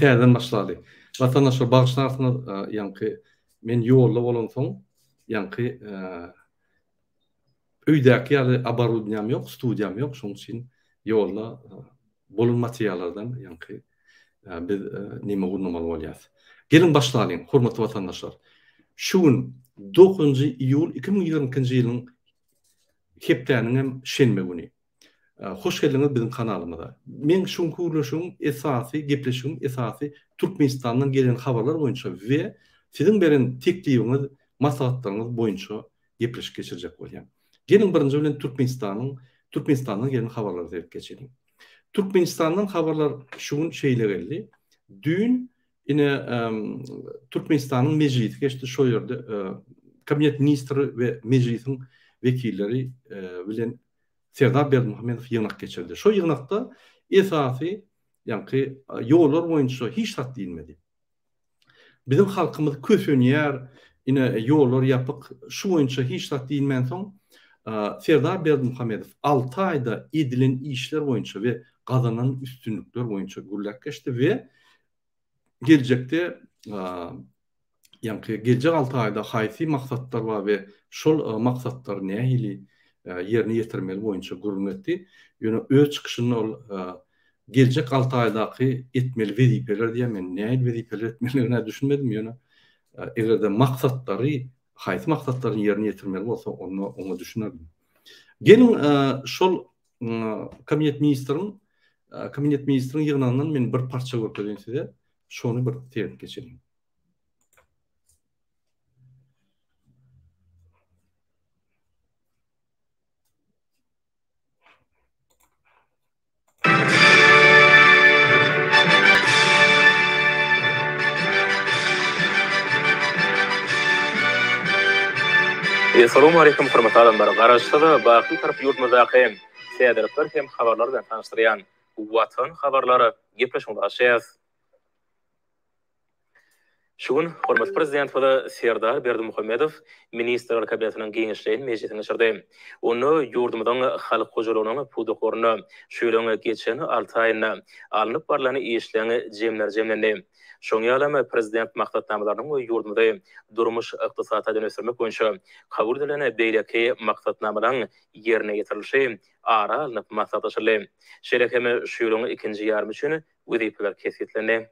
täzeden başlaly. Watandaşlar bagyşlarsyňyz ýaňky men ýolda bolansoň ýaňky öýdäki ýaly oborudniýam ýok, studiýam ýok, şonuň üçin ýolda bolan materiallardan ýaňky biz neme gurnamaly bolýas. Geliň başlalyň, hormatly watandaşlar. Şu gün dokuzynjy iýul 2022-nji ýylyň hepdäniň hem şenbe güni. Hoş geldiňiz biziň kanalymyza. Meň şu günki gürleşigim esasy, gepleşigim esasy Türkmenistandan gelen habarlar boýunça we siziň beren teklibiňiz, maslahatlaryňyz boýunça gepleşik geçirjek bolýan. Geliň birinji bilen Türkmenistanyň Türkmenistandan gelen habarlara seredip geçeliň. Türkmenistandan habarlar şu gün şeýle geldi. Düýn ine Türkmenistanyň mejlisi geçdi, şo ýerde Kabinet ministri we mejlisiň wekilleri bilen Serdar Berdimuhamedow ýygnak geçirdi. Şo ýygnakda esasy ýaňky ýollar boýunça hiç zat diýilmedi. Biziň halkymyz kösenýär, ine ýollar ýapyk, şu boýunça hiç zat diýilmänsoň, Serdar Berdimuhamedow alty aýda edilen işler boýunça we gazanan üstünlikler boýunça gürläp geçdi we geljekde ýaňky geljek alty aýda haýsy maksatlar bar we şol maksatlary nähili ýerine ýetirmeli boýunça gürrüň etdi. Ýöne öz çykyşynda ol geljek alty aýdaky etmeli wezipeler diýýär. Men nähili wezipeler etmelidigine düşünmedim, ýöne eger-de maksatlary haýsy maksatlaryny ýerine ýetirmeli bolsa, onda oňa düşünerdim. Geliň şol kabinet ministriň kabinet ministriň ýygnagyndan men bir parça görkezeýin size. Şony bir seredip geçeliň. Essalawmaleýkum hormatly adamlar! Garaşsyz, baky Bitarap ýurdumyzdaky täzelikler hem habarlar bilen tanyşdyrýan Watan habarlar gepleşigimizi açýas. Şu gün hormatly Prezidentimiz Serdar Berdimuhamedow Ministrler Kabinetiniň giňişleýin mejlisini geçirdi. Onda ýurdumyzyň halk hojalygynyň pudaklarynda şu ýylyň geçen alty aýynda alnyp barlan işleň jemleri jemlendi. Şoň ýalam Prezident maksatnamalarynyň we ýurdumyzy durmuş-ykdysady taýdan ösdürmek boýunça kabul edilen beýleki maksatnamalaryň ýerine ýetirilişi ara alnyp maslahatlaşyldy. Şeýle hem şu ýylyň ikinji ýarymy üçin wezipeler kesgitlendi.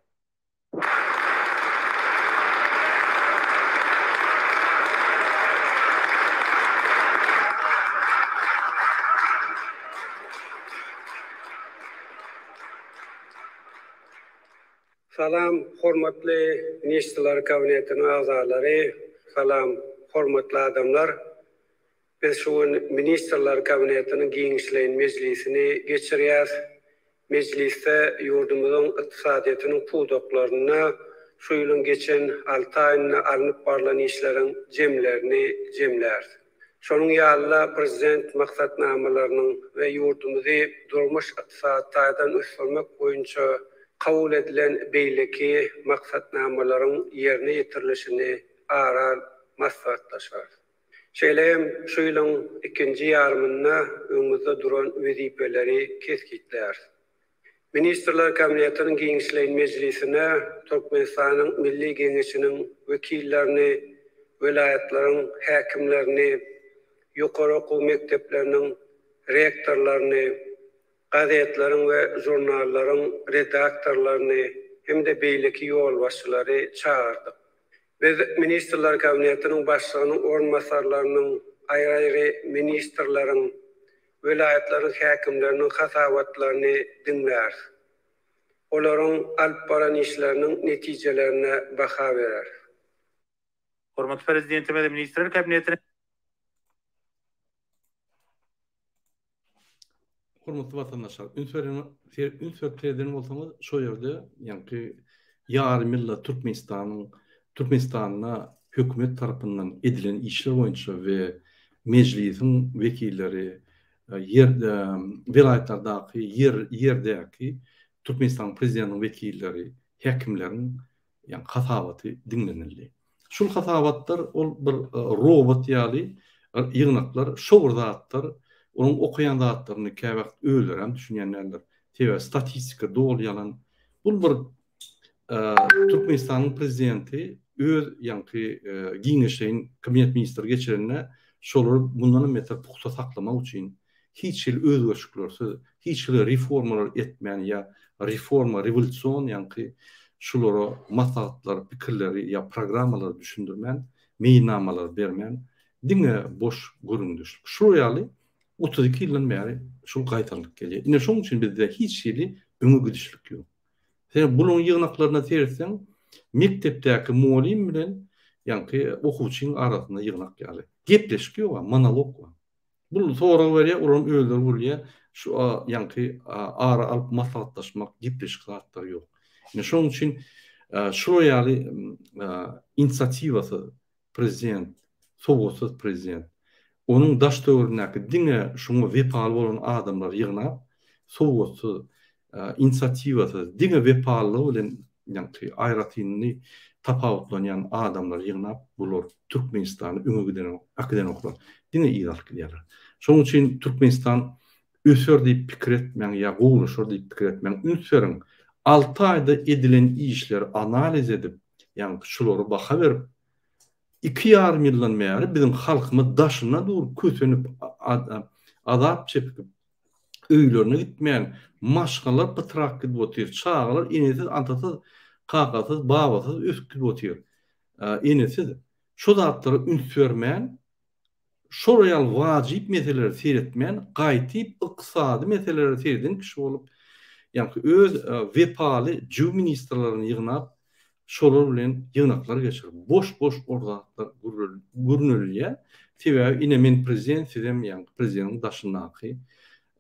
Salam hormatly Ministrler Kabinetiniň agzalary, salam hormatly adamlar. Biz şu gün Ministrler Kabinetiniň giňişleýin mejlisini geçirýäris. Mejlisde ýurdumyzyň ykdysadyýetiniň pudaklarynda şu ýylyň geçen alty aýynda alnyp barlan işleriň jemlerini jemläris. Şonuň ýaly-da, Prezident maksatnamalarynyň we ýurdumyzy durmuş-ykdysady taýdan ösdürmek boýunça kabul edilen beýleki maksatnamalaryň ýerine ýetirilişini ara alyp maslahatlaşarys. Şeýle hem şu ýylyň ikinji ýarymynda öňümizde duran wezipeleri kesgitläris. Ministrler Kabinetiniň giňişleýin mejlisine Türkmenistanyň Milli Geňeşiniň wekillerini, welaýatlaryň häkimlerini, ýokary okuw mekdepleriniň rektorlaryny, gazetleriň we žurnallaryň redaktorlaryny hem-de beýleki ýolbaşçylary çagyrdyk. Biz Ministrler Kabinetiniň Başlygynyň orunbasarlarynyň, aýry-aýry ministrleriň, welaýatlaryň häkimleriniň hasabatlaryny diňläris. Olaryň alyp baran işleriniň netijelerine baha bereris. Hormatly Prezidentimiz Ministrler Kabinetiniň Hormatly watandaşlar, üns beren üns berip sereden bolsaňyz, şo ýerde ýaňky ýarym ýylda Türkmenistanyň Türkmenistanda hökümet tarapyndan edilen işler boýunça we Mejlisiň wekilleri ýer welaýatlardaky ýer ýerdäki Türkmenistanyň prezidentiniň wekilleri, häkimleriň ýagny hasabaty diňlenildi. Şul hasabatlar ol bir robot ýaly ýygnaklar şo bir zatlar onuň okaýan zatlaryny käwagt özlerem düşünýän däldir. Sebäbi statistika doly ýalan. Bul bir. Türkmenistanyň prezidenti öz ýaňky giňişleýin kabinet ministri geçirende şolary mundanam beter pugta saklamak üçin hiç hili özgerişiklersiz, hiç hili reformalar etmän ýa reforma, rewolýusion ýaňky şulara maslahatlar, pikirleri ýa programmalary düşündirmän, meýilnamalary bermän, diňe boş gürrüňdeşlik. Şular ýaly 32 ýyldan bäri şul gaýtalyp gelýär. Ine şonuň üçin bizde hiç hili öňe gidişlik ýok. Sen bularyň ýygnaklaryna seretseň, mekdepdäki mugallym bilen ýaňky okuwçyň arasynda ýygnak ýaly. Gepleşik ýok, monolog bar. Bul sorag berýär, olaryň özleri gürleýär. Şu ýaňky ara alyp maslahatlaşmak, gepleşik zatlary ýok. Ine şonuň üçin şular ýaly inisiatiwasyz prezident, sowatsyz prezident, onuň daş-töweregindäki diňe şuňa wepaly bolan adamlary ýygnap, sowatsyz, inisiatiwasyz, diňe wepalylygy bilen ýaňky aýratynly tapawutlanýan adamlary ýygnap, bular Türkmenistany öňe gidenok, äkidenoklar, diňe yza alyp gidýärler. Şonuň üçin Türkmenistan öser diýip pikir etmäň ýa gowulaşar diýip pikir etmäň. Üns beriň, alty aýda edilen işleri analiz edip, ýaňky şulara baha berip, iki ýarym ýyldan bäri biziň halkymyz daşynda dur, kösenip, azap çekip, öýlerine gitmän, maşgalalar pytrak gidip otyr, çagalar enesiz, atasyz, kakasyz, babasyz ösüp gidip otyr. Enesiz. Şo zatlara üns bermän, şol ýaly wajyp meselelere seretmän, gaýtyp ykdysady meselelere sereden kişi bolup, ýaňky öz wepaly jübi ministrlerini ýygnap, şolar bilen ýygnaklar geçirip, boş-boş ol zatlar gürnelilýär. Sebäbi ine men prezident, sizem ýaňky prezidentiň daşyndaky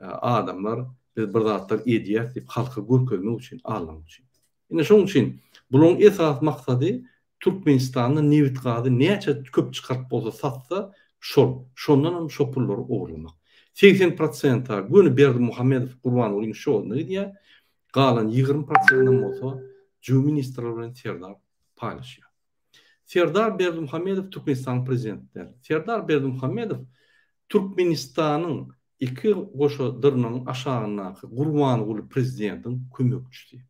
adamlar biz bir zatlar edýäs diýip halka görkezmek üçin, aldamak üçin. Ine şonuň üçin bularyň esasy maksady Türkmenistanda nebit-gazy näçe köp çykaryp bolsa satsa şol, şondanam şo pullary ogurlamak. 80 prosenta göni Berdimuhamedow Gurbangulyň şodyna gidýär, galan 20 prosentinem bolsa jübi ministrler bilen Serdar paýlaşýar. Serdar Berdimuhamedow Türkmenistanyň prezidenti däl. Serdar Berdimuhamedow Türkmenistanyň iki goşa dyrnagyň aşagyndaky Gurbanguly prezidentiň kömekçisi.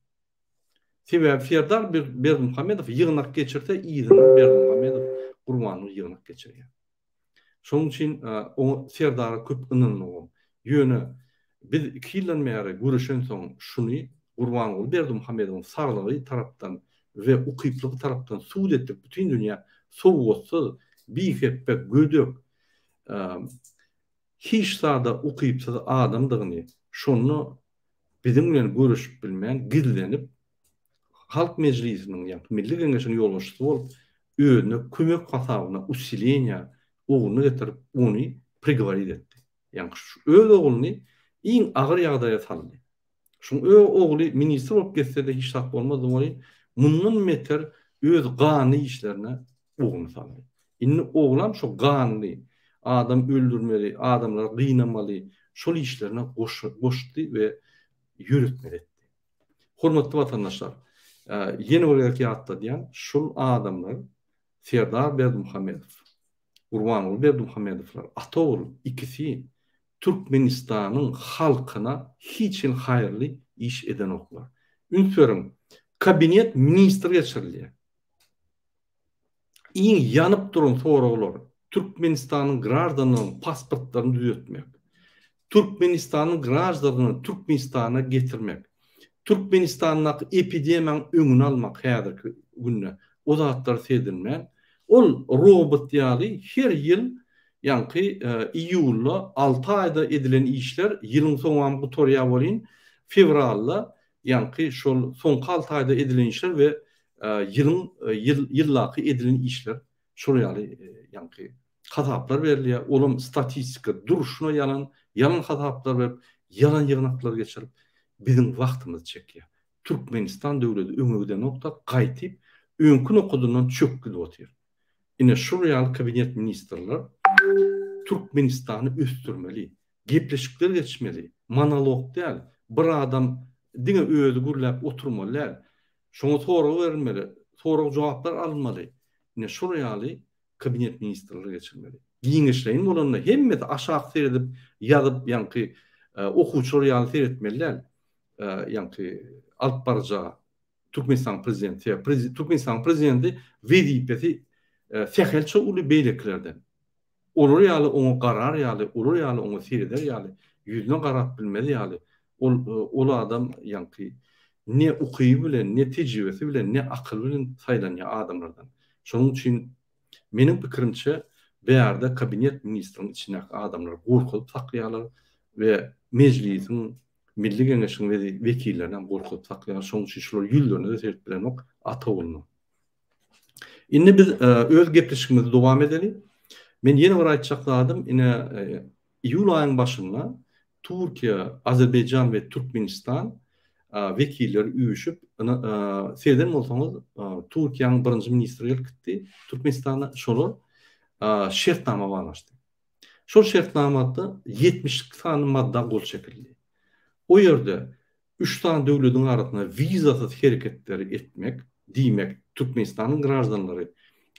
Sebäbi Serdar Berdimuhamedow ýygnak geçirse yzyndan Berdimuhamedow Gurbanguly ýygnak geçirýär. Şonuň üçin oňa Serdara köp ynanmagam. Ýöne biz iki ýyldan bäri göreşensoň şuny Gurbanguly Berdimuhamedowyň saglygy tarapdan we ukyplygy tarapdan subut etdik bütin dünýä sowatsyz, bihepbe, gödek, hiç zada ukypsyz adamdygyny şonda biziň bilen görüşip bilmän gizlenip Halk Mejlisiniň ýa Milli Geňeşiň ýolbaşçysy bolup özüne kömek hasabyna usileniýa ogluny getirip ony prigoworit etdi. Ýagny öz ogluny iň agyr ýagdaýa saldy. Şuň öz ogly ministr bolup gezse-de hiç zat bolmazdy welin mundan beter öz ganly işlerine ogluny saldy. Indi oglam şo ganly, adam öldürmeli, adamlary gynamaly şol işlerine goşdy we ýöretmeli etdi. Hormatly watandaşlar, ýene bir gezek ýatladýan, şul adamlar Serdar Berdimuhamedow, Gurbanguly Berdimuhamedowlar ata-ogul ikisi Türkmenistanyň halkyna hiç hili haýyrly iş edenoklar. Üns beriň, kabinet ministr geçirilýär. Iň ýanyp duran soraglar, Türkmenistanyň graždanlarynyň pasportlaryny düzetmek, Türkmenistanyň graždanlaryny Türkmenistana getirmek, Türkmenistandaky epidemiýanyň öňüni almak häzirki günde o zatlar seredilmän, ol robot ýaly her ýyl ýaňky iýulda alty aýda edilen işler ýylyň soňam gutarýar welin fewralda ýaňky şol soňky alty aýda edilen işler we ýylyň ýyl ýyldaky edilen işler şol ýaly ýaňky hasaplar berilýär. Olam statistika durşuna ýalan, ýalan hasaplar berip, ýalan ýygnaklar geçirip biziň wagtymyzy çekýär. Türkmenistan döwleti öňe gidenokda gaýtyp öňki nokadyndan çök gidip otyr. Ine şul ýaly kabinet ministrler Türkmenistany ösdürmeli. Gepleşikler geçmeli. Monolog däl. Bir adam diňe özi gürläp oturmaly däl. Şoňa sorag berilmeli, sorag-jogaplar alynmaly. Ine şol ýaly kabinet ministrleri geçirmeli. Giňişleýin bolanda hemmesi aşak seredip ýazyp ýaňky okuwçylar ýaly seretmeli däl. Ýaňky alyp baryja. Türkmenistanyň prezidenti. Sebäbi Türkmenistanyň prezidenti wezipesi sähelçe uly beýlekilerden. Olar ýaly oňa garar ýaly, olar ýaly oňa sereder ýaly, ýüzüne garap bilmez ýaly ol ol adam ýaňky ne ukyby bilen, ne tejribesi bilen, ne akyly bilen saýlanýar adamlardan. Şonuň üçin meniň pikirimçe bärde kabinet ministriň içindäki adamlary gorkuzyp saklaýarlar we mejlisiň, Milli Geňeşiň wekillerini hem gorkuzyp saklaýarlar. Şonuň üçin şular ýüzlerine-de seredip bilenok ata ogluna. Indi biz öz gepleşigimizi dowam edeli. Men ýene bir aýtjak zadym, ine iýul aýyň başynda Türkiýe, Azerbaýjan we Türkmenistan wekilleri üýşüp, sereden bolsaňyz, Türkiýäniň birinji ministri gelip gitdi Türkmenistana, şolar şertnama baglaşdy. Şol şertnamada 72 sany madda gol çekildi. O ýerde Üç sany döwlediň arasynda wizasyz hereketleri etmek, diýmek, Türkmenistanyň graždanlary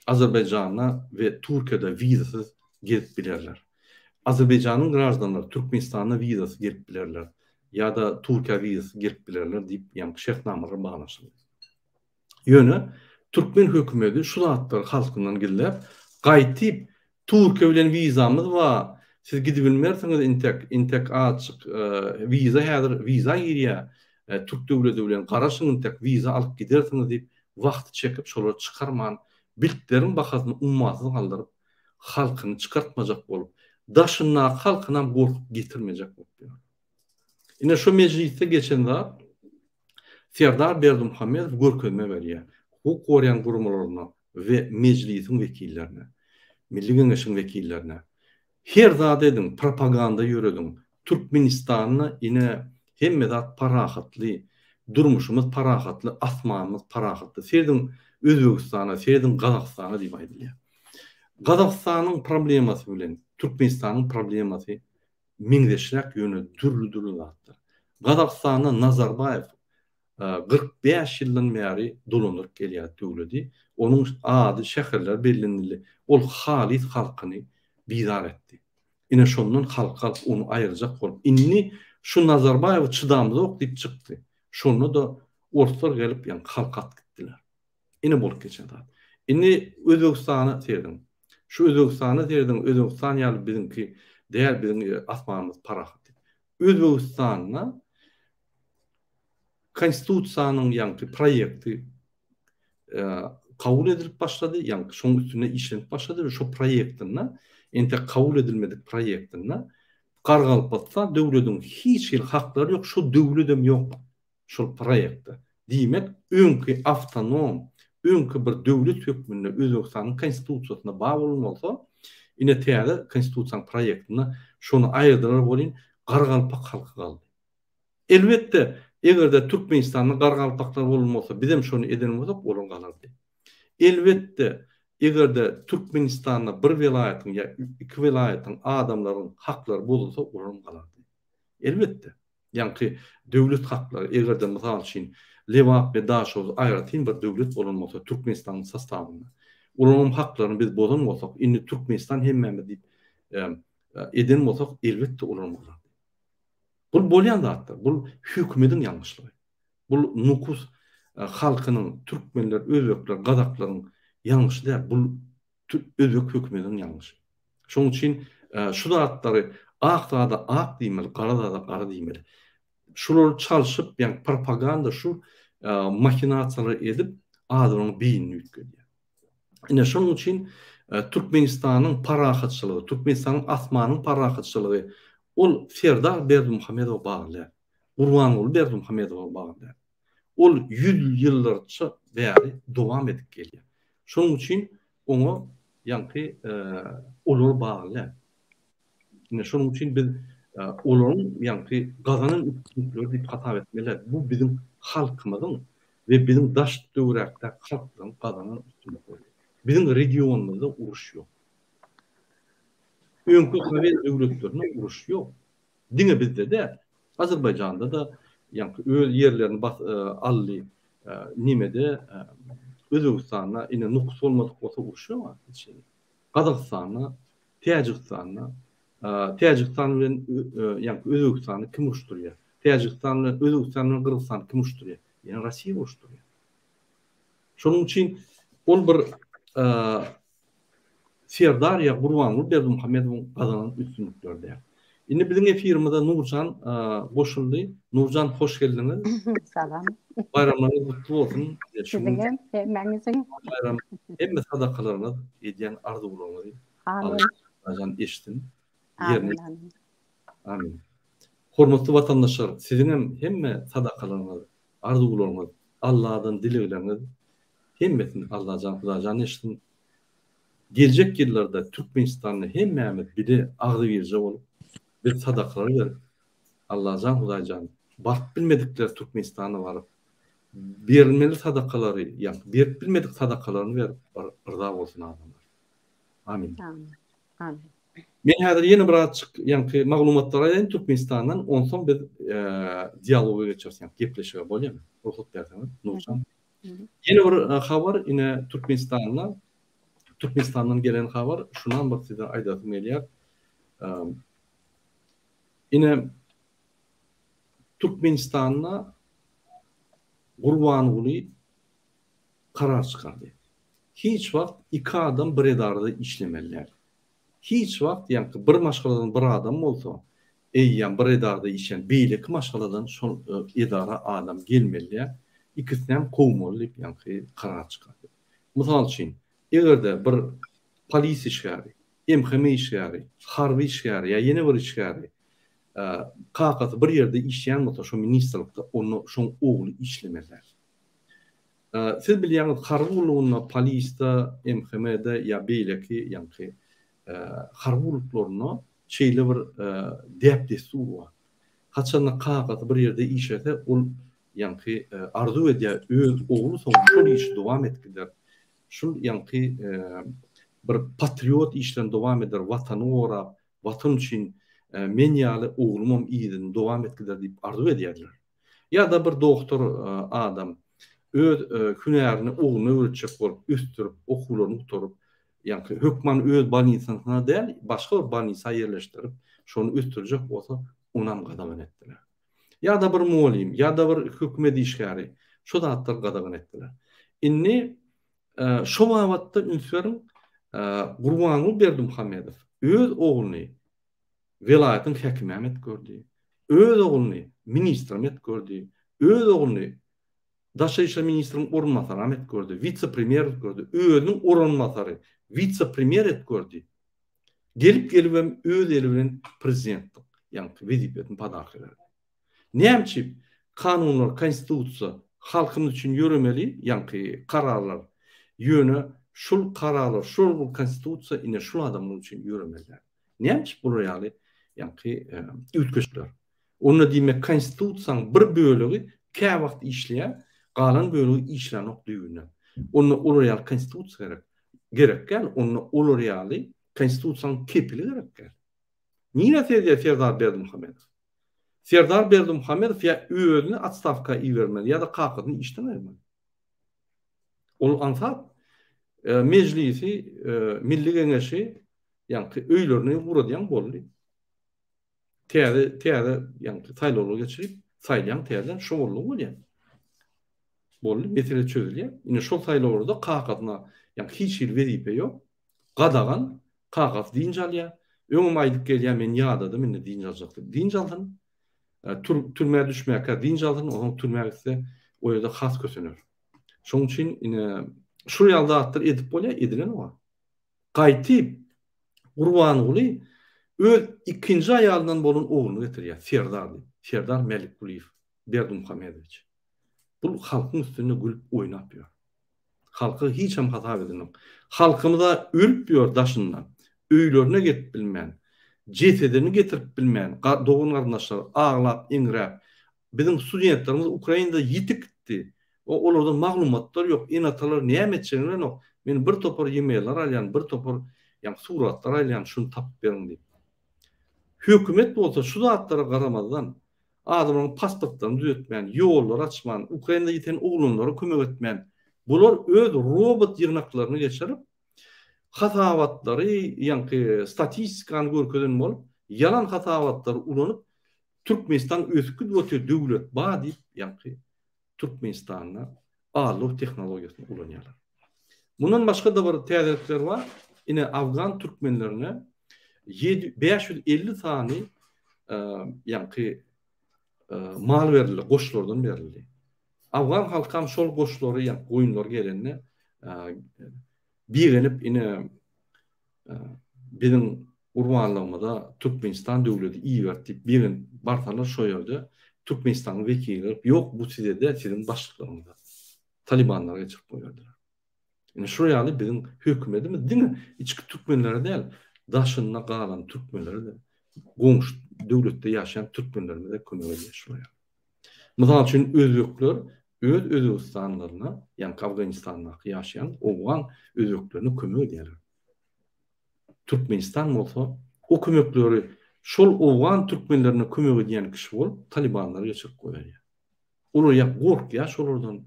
Azerbaýjanda we Türkiýede wizasyz gezip bilerler. Azerbaýjanyň graždanlary Türkmenistanda wizasyz gelip bilerler ýa-da Türkiýä wizasyz gelip bilerler diýip, ýaňky şertnamalar baglaşyldy. Ýöne türkmen hökümedi şu zatlary halkyndan gizläp, gaýtyp Türkiýe bilen wizamyz bar, siz gidibilmersiňiz intek, intek azjyk wiza häzir wiza girýär türk döwledi bilen garaşyň intek wiza alyp gidersiňiz diýip wagty çekip şolary çykarman biltleriň bahasyny ummasyz galdyryp halkyny çykartmajak bolup daşyndaky halkynam gorkup getirmejek bolup ýör. Ine şu mejlisde geçen zat Serdar Berdimuhamedow görkezme berýär. Hukuk goraýan guramalaryna we Mejlisiň wekillerine, Milli Geňeşiň wekillerine. Her zat ediň, propaganda ýörediň. Türkmenistanda ine hemme zat parahatly, durmuşymyz parahatly, asmanymyz parahatly. Serediň Özbegistana, serediň Gazagystana diýip aýdylýar. Gazagystanyň problemasy bilen Türkmenistanyň problemasy meňzeşräk ýöne dürli-dürli zatlar. Gazagystanda Nazarbaýew 45 ýyldan bäri dolandyryp gelýär döwledi. Onuň ady şäherler bellenildi. Ol halys halkyny bizar etdi. Ine şondan halk halk ony aýyrjak bolup indi şu Nazarbaýewe çydamyzok diýip çykdy. Şonda-da orslar gelip ýaňky halky atyp gitdiler. Ine bolup geçen zat. Indi Özbegistana serediň. Şu Özbegistana serediň, Özbegistan ýaly biziňki däl, biziň asmanymyz parahat diýip. Özbegistanda Konstitusiýanyň ýaňky proýekti kabul edilip başlady, ýaňky şoň üstünde işlenip başlady we şo proýektinde, entek kabul edilmedik proýektinde Gargalpakystan döwlediň hiç hili haklary ýok, şo döwledem ýok. şol proýektde. Diýmek, öňki awtonom, öňki bir döwlet hökmünde Özbegistanyň konstitusiýasynda bar bolan bolsa, ine täze konstitusiýanyň proýektinde şony aýyrdylar welin, gargalpak halky galdy. Elbetde, eger-de Türkmenistanda gargalpaklar bolan bolsa, bizem şony eden bolsak, olar galardy. Elbetde, eger-de Türkmenistanda bir welaýatyň ýa iki welaýatyň adamlaryň haklary bozulsa, olaram galardy. Elbetde. Ýaňky döwlet haklary, eger-de mysal üçin Lebap we Daşoguz aýratyn bir döwlet bolan bolsa Türkmenistanyň sostawynda, olaryň haklaryny biz bozan bolsak, indi Türkmenistan hemmämiz diýip eden bolsak, elbetde olaryň bolardy. Bul bolýan zatlar, bul hökümediň ýalňyşlygy. Bul Nukus halkynyň, türkmenler, özbekler, gazaklaryň ýalňyşy däl, bul özbek hökümetiniň ýalňyşy. Şonuň üçin şu zatlary ak zada ak diýmeli, gara zada gara diýmeli. Şulary çalşyp, ýagny propaganda şu mahinasiýalary edip adamyň beýnini üýtgedýär. Ine şonuň üçin Türkmenistanyň parahatçylygy, Türkmenistanyň asmanyň parahatçylygy ol Serdar Berdimuhamedowa bagly däl. Gurbanguly Berdimuhamedowa bagly däl. Ol ýüz ýyllarça bäri dowam edip gelýär. Şonuň üçin oňa ýaňky olar bagly däl. Ine şonuň üçin biz olaryň ýaňky gazanan üstünlikleri diýip hasap etmeli däl. Bu biziň halkymyzyň we biziň daş töwerekdäki halklaryň gazanan üstünlikleri. Biziň regionymyzda uruş ýok. Öňki sowet döwletlerinde uruş ýok. Diňe bizde däl, Azerbaýjanda-da ýaňky öz ýerlerini bas aldy. Nimede Özbegistanda ine nukus bolmadyk bolsa uruş ýok hiç hili. Gazagystanda, Täjigistanda, Täjigistan bilen ýaňky Özbegistany kim uruşdyrýar? Täjigistan bilen Özbegistan bilen Gyrgyzystany kim uruşdyrýar? Ýene Russiýa uruşdyrýar. Şonuň üçin ol bir Serdar ýa Gurbanguly Berdimuhamedowyň gazanan üstünlikleri däl. Indi biziň efirimize Nurjan goşuldy. Nurjan hoş geldiňiz. Salam. Baýramlaryňyz gutly bolsun. Siziň hem hemmäňiziň. Baýram hemme sadakalaryňyz, edýän arzuwlaryňyzy Amin. Allajan eşitsin. Amin. Amin. Amin. Hormatly watandaşlar, siziň hem hemme sadakalaryňyz, arzuwlaryňyz, Alladan dilegleriňiz hemmesini Allajan Hudaýjan eşitsin. Geljek ýyllarda Türkmenistanda hemmämiz bile agzybirje bolup biz sadakalar berip Allajan Hudaýjan baryp bilmedikler Türkmenistana baryp berilmeli sadakalary ýa berip bilmedik sadakalaryny berip bir yrza bolsun adamlar. Amin. Amin. Amin. Men häzir ýene bir azjyk ýaňky maglumatlary aýdaýyn Türkmenistandan, onsoň biz dialoga geçeris, ýa gepleşige bolýamy? Rugsat berseňiz, Nurjan. Ýene bir habar, ine Türkmenistanda Türkmenistandan gelen habar, şunam bir size aýdasym gelýär. Ine Türkmenistanda Gurbanguly karar çykardy. Hiç wagt iki adam bir edarada işlemeli däl. Hiç wagt ýaňky bir maşgaladan bir adam bolsa, eýýäm bir edarada işleýän beýleki maşgaladan şol edara adam gelmeli däl, ikisinem kowmaly diýip ýaňky karar çykardy. Mysal üçin, eger-de bir polis işgäri, MHM işgäri, harby işgäri ýa ýene bir işgäri kakasy bir ýerde işleýän bolsa şo ministrlikde onda şoň ogly işlemeli däl. Siz bilýäňiz, harby gullugynda, polisde, MHM-de ýa beýleki ýaňky harby gulluklarynda şeýle bir däp-dessur bar. Haçanda kakasy bir ýerde işlese, ol ýaňky arzuw edýär, öz ogly soň şol işi dowam edip gider. Şul ýaňky bir patriot işlerini dowam eder, watany gorap, watan üçin men ýaly oglumam yzyny dowam edip gider diýip arzuw edýärler. Ýa-da bir dogtor adam öz hünärini ogluna öwretjek bolup, ösdürip, okuwlaryny gutaryp, ýaňky hökman öz bolnisasyna däl, başga bir bolnisa ýerleşdirip, şony ösdürjek bolsa, onam gadagan etdiler. Ýa-da bir mugallym, ýa-da bir hökümet işgäri, şo zatlary gadagan etdiler. Indi şo babatda üns beriň, Gurbanguly Berdimuhamedow öz ogluny Welaýatyň häkimem et gördi. Öz ogluny ministrem et gördi. Öz ogluny Daşary işler ministriniň orunbasaram et gördi. Wise-premýer et gördi. Özüniň orunbasary wise-premýer et gördi. Gelip-gelibem öz eli bilen prezidentlik, ýaňky wezipesini podarka berdi. Näme üçin kanunlar, konstitusiýa halkymyz üçin ýöremeli, ýaňky kararlar. Ýöne şul kararlar, şol bir konstitusiýa ine şul adamlar üçin ýöremeli däl. Näme üçin bular ýaly ýaňky üýtgeşikler? Onda diýmek konstitusiýanyň bir bölegi käwagt işleýär, galan bölegi işlänok düýbünden. Onda olar ýaly konstitusiýa gerek. Gerek däl, onda olar ýaly konstitusiýanyň kepili gerek däl. Nirä seredýär Serdar Berdimuhamedow? Serdar Berdimuhamedow ýa özüni otstawka ibermeli ýa-da kakasyny işden aýyrmaly. Ol aňsat. Mejlisi, Milli Geňeşi ýaňky öýlerine ugradýaň boldy. Täze täze ýaňky saýlawlar geçirip, saýlaýaň täzeden şo boldugy bolýar. Boldy, mesele çözülýär. Ine şol saýlawlarda kakasyna ýaňky hiç hili wezipe ýok. Gadagan, kakasy dynç alýar. Öňem aýdyp gelýär, men ýadadym, indi dynç aljak diýip. Dynç alsyn. Türmä düşmäkä dynç alsyn, onsoň türmä gitse, o ýerde has kösener. Şonuň üçin ine şul ýaly zatlar edip bolýar, edilenok. Gaýtyp Gurbanguly öz ikinji aýalyndan bolan ogluny getirýär, Serdar diýip. Serdar Mälikgulyýew Berdimuhamedowiç. Bul halkyň üstünde gülüp oýnap ýör. Halky hiçem hasap edenok. Halkymyza ölüp ýör daşynda. Öýlerine gelip bilmän, jesedini getirip bilmän, dogan-garyndaşlar aglap, eňräp. Biziň studentlerimiz Ukrainada ýitip gitdi. Olardan maglumatlar ýok, ene-atalar näme etjegini bilenok. Men bir topar e-mailler alýan, bir topar ýaňky suratlar alýan, şuny tapyp beriň diýip. Hökümet bolsa şu zatlara garamazdan, adamlaryň pasportlaryny düzetmän, ýollary açman, Ukrainada ýiten oglanlara kömek etmän, bular öz robot ýygnaklaryny geçirip, hasabatlary, ýaňky statistikany görkezen bolup, ýalan hasabatlary ulanyp, Türkmenistan ösüp gidip otyr, döwlet bar diýip, ýaňky Türkmenistanda. Aldaw tehnologiýasyny ulanýarlar. Mundan başga-da bir täzelikler bar. Ine afgan türkmenlerine ýedi 550 sany ýaňky mal berildi, goşlardan berildi. Afgan halkam şol goşlary, ýa goýunlar gelende begenip ine biziň gurbanlygymyza Türkmenistan döwleti iberdi diýip begenip barsalar şo ýerde Türkmenistanyň wekili gelip ýok bu size däl siziň başlyklaryňyza. Talybanlara geçirip goýberdiler. Ine şular ýaly biziň hökümetimiz diňe içki türkmenlere däl daşynda galan türkmenlere-de goňşy döwletde ýaşaýan türkmenlerimize kömek edýär şular ýaly. Mysal üçin özbekler öz Özbegistanlaryna ýaňky Afganistandaky ýaşaýan owgan özbeklerine kömek edýärler. Türkmenistan bolsa o kömekleri şol owgan türkmenlerine kömek edýän kişi bolup talibanlara geçirip goýberýär. Olar ýa gorkýar şolardan,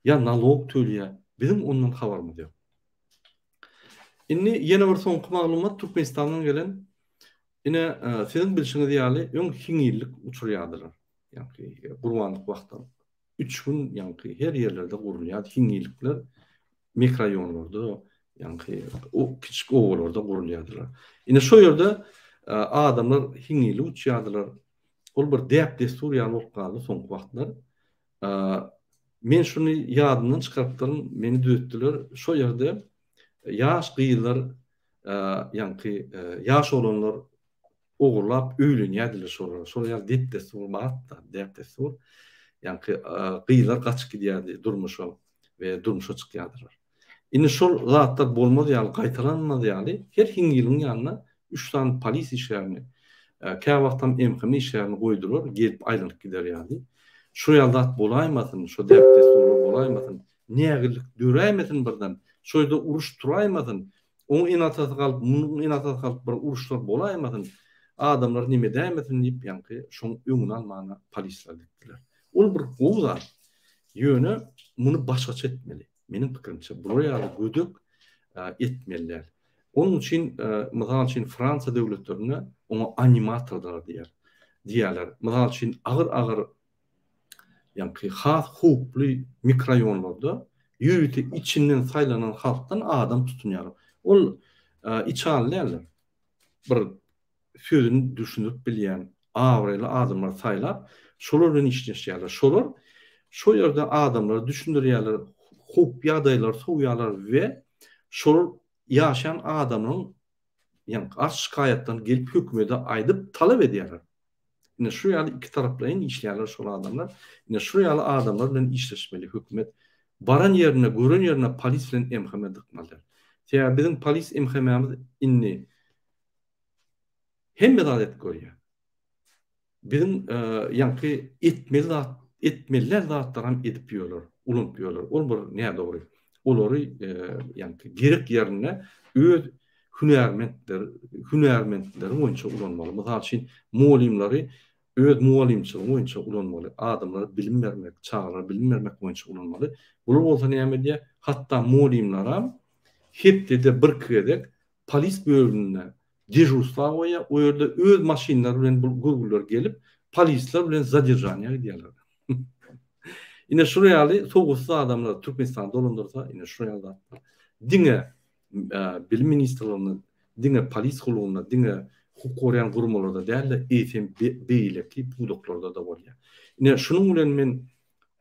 ýa nalog töleýär. Biziň ondan habarymyz ýok. Indi ýene bir soňky maglumat Türkmenistandan gelen. Ine, siziň bilşiňiz ýaly, öň hiňňillik uçurýardylar. Ýagny gurbanlyk wagtam. Üç gün ýaňky her ýerlerde gurulýar hiňňilikler mikroraýonlarda, ýaňky o kiçik obalarda gurulýardylar. Ine şo ýerde adamlar hiňňilik uçýardylar. Ol bir däp-dessur ýaly bolup galdy soňky wagtlar. Men şuny ýadymdan çykarypdyryn, meni düzetdiler. Şo ýerde ýaş gyzlar, ýaňky ýaş oglanlar ogurlap öýlenýärdiler şolara. Şol ýaly dep-dessur bar-da, däp-dessur. Ýaňky gyzlar gaçyp gidýärdi durmuşa we durmuşa çykýardylar. Indi şol zatlar bolmaz ýaly, gaýtalanmaz ýaly her hiňňiligiň ýanyna üç sany polis işgärini, käwagtam MHM işgärini goýdular, gelip aýlanyp gider ýaly. Şo ýaly zat bolaýmasyn, şo däp-dessurlar bolaýmasyn, nägillik döräýmesin birden, şo ýerde uruş turaýmasyn, Oň ene-atasy galyp, munuň ene-atasy galyp bir uruşlar bolaýmasyn, adamlar neme edäýmesin diýip, ýaňky şoň öňüni almana polisler gitdiler. Ol bir gowy zat. Ýöne muny başgaça etmeli. Meniň pikirimçe, bular ýaly gödek etmeli däl. Onuň üçin, mysal üçin, Fransiýa döwletlerinde oňa animatorlar diýer, diýýärler. Mysal üçin, agyr-agyr ýaňky has howply mikroraýonlarda ýörite içinden saýlanan halkdan adam tutunýarlar. Ol içaly däldir. Bir sözüni düşündirip bilýän abraýly adamlary saýlap, şolar bilen işleşýärler. Şolar şo ýerde adamlara düşündirýärler, howp ýagdaýlary sowýarlar we şolar ýaşaýan adamlaryň ýaňky arz-şikaýatlaryny gelip hökümete aýdyp talap edýärler. Ine şu ýaly ikitaraplaýyn işleýärler şol adamlar. Ine şu ýaly adamlar bilen işleşmeli hökümet. Baran ýerinde, gören ýerinde polis bilen MHM dykmaly däl. Sebäbi biziň polis MHM-miz indi hemme zat edip görýär. Biziň ýaňky etmeli zat, etmeli däl zatlaram edip ýörler, ulanyp ýörler. Ol bir nädogry. Olary ýaňky gerek ýerinde öz hünärmentler, hünärmentleri boýunça ulanmaly. Mysal üçin, mugallymlary öz mugallymçylygy boýunça ulanmaly. Adamlara bilim bermek, çagalara bilim bermek boýunça ulanmaly. Bular bolsa näme edýär? Hatda mugallymlaram hepdede birki gezek polis bölüminde dežurstwa goýýar. O ýerde öz maşynlary bilen bu görgüliler gelip, polisler bilen zaderžaniýa gidýärler. Ine şular ýaly sowgatsyz adamlar Türkmenistany dolandyrsa, ine şular ýaly zatlar. Diňe Bilim ministrliginde, diňe polis gullugynda, diňe hukuk goraýan guramalarda däl-de, eýsem beýleki pudaklarda-da bolýar. Ine, şunuň bilen men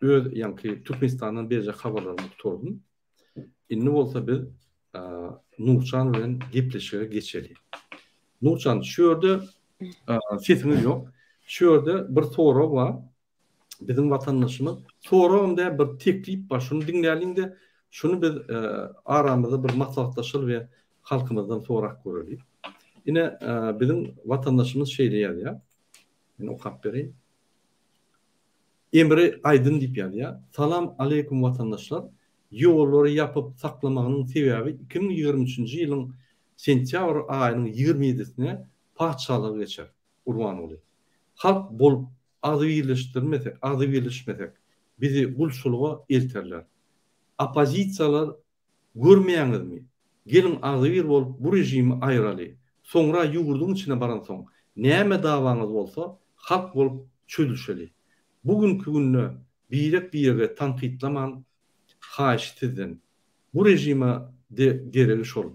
öz ýaňky Türkmenistandan berjek habarlarymy gutardym. Indi bolsa biz Nurjan bilen gepleşige geçeli. Nurjan, şu ýerde sesiňiz ýok. Şu ýerde bir sorag bar. Biziň watandaşymyz soragam däl bir teklip bar. Şuny diňläliň-de, şuny biz aramyzda bir maslahatlaşaly we halkymyzdan sorap göreli. Ine, biziň watandaşymyz şeýle ýazýar. Men okap bereýin. Emre Aýdyn diýip ýazýar. Salam aleýkum watandaşlar. Ýollary ýapyp saklamagynyň sebäbi 2023-nji ýylyň sentýabr aýynyň 27-sine patyşalygy geçer. Gurbanguly. Halk bolup agzybirleşdirmesek, agzybirleşmesek bizi gulçulyga elterler. Oppozisiýalar görmeýäňizmi? Geliň agzybir bolup bu režimi aýyraly. Soňra ýurduň içine baransoň näme dawaňyz bolsa halk bolup çözülşeli. Bu günki günde birek birege tankytlaman. Haýyş sizden. Bu režime de geregi şol.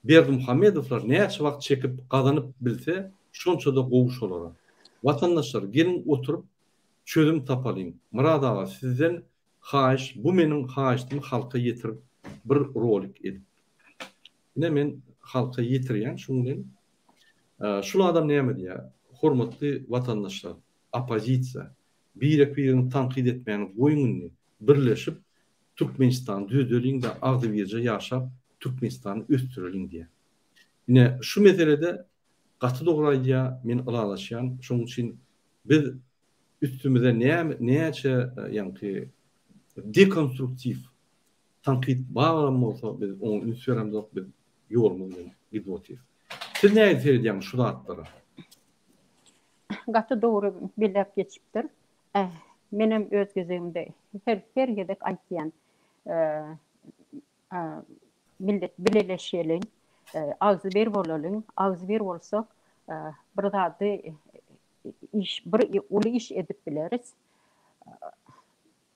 Berdimuhamedowlar näçe wagt çekip gazanyp bilse şonçada gowy şolara. Watandaşlar geliň oturyp çözüm tapalyň. Myrat aga sizden haýyş bu meniň haýyşdymy halka ýetirip bir rolik edip. Ine men halka ýetirýän şuň bilen. Şul adam näme diýýär? Hormatly watandaşlar, oppozisiýa, birek-birini tankyt etmäni goýuň indi, birleşip Türkmenistany düzedeliň-de agzybirje ýaşap Türkmenistany ösdüreliň diýýär. Ine şu meselede gaty dogry aýdýar, men ylalaşýan, şonuň üçin biz üstümize näme näçe ýaňky dekonstruktiw Tankyt baram bolsa biz oňa üns beremzok biz ýolumyz bilen gidip otyrys. Siz nähili seredýäňiz şu zatlara? Gaty dogry belläp geçipdir. Menem öz gezegimde her her gezek aýtýan millet bileleşeliň, agzybir bolalyň, agzybir bolsak bir zady iş bir uly iş edip bileris.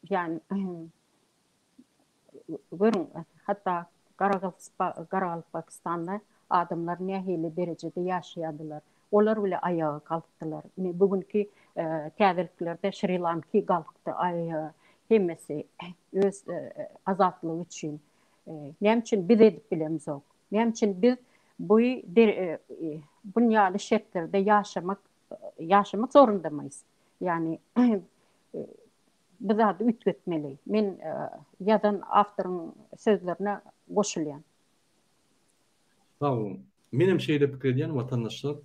Ýani Görüň, hatda Garagalpakystanda adamlar nähili derejede ýaşaýardylar. Olar bile aýaga galkdylar. Ine, bu günki täzeliklerde Şri-Lanki galkdy aýaga. Hemmesi öz azatlygy üçin. Näme üçin biz edip bilemzok? Näme üçin biz bu bun ýaly şertlerde ýaşamak ýaşamak zorundamyz? Ýagny Bu zady üýtgetmeli. Men ýazan awtoryň sözlerine goşulýan. Sag boluň. Menem şeýle pikir edýän watandaşlar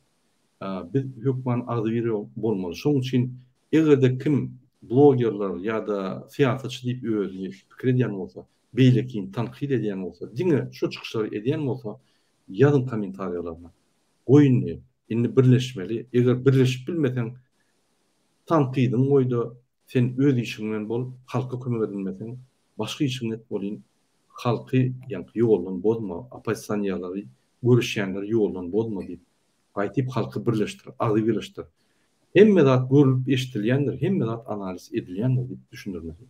biz hökman agzybir bolmaly. Şoň üçin egerde kim blogerler ýa-da syýasatçy diýip özüni pikir edýän bolsa, beýlekini tankyt edýän bolsa, diňe şu çykyşlary edýän bolsa ýazyň kommentariýalaryna. Goý indi, indi birleşmeli. Eger birleşip bilmeseň Tankydyňy goýda sen öz işiň bilen bol halka kömek edinmeseň başga işiňi et bolyn halky ýaňky ýoldan bozma oppozisionerleri göreşýänleri ýoldan bozma diýip gaýtyp halky birleşdir agzy birleşdir hemme zat görülip eşidilýändir hemme zat analiz edilýändir diýip düşündirmeli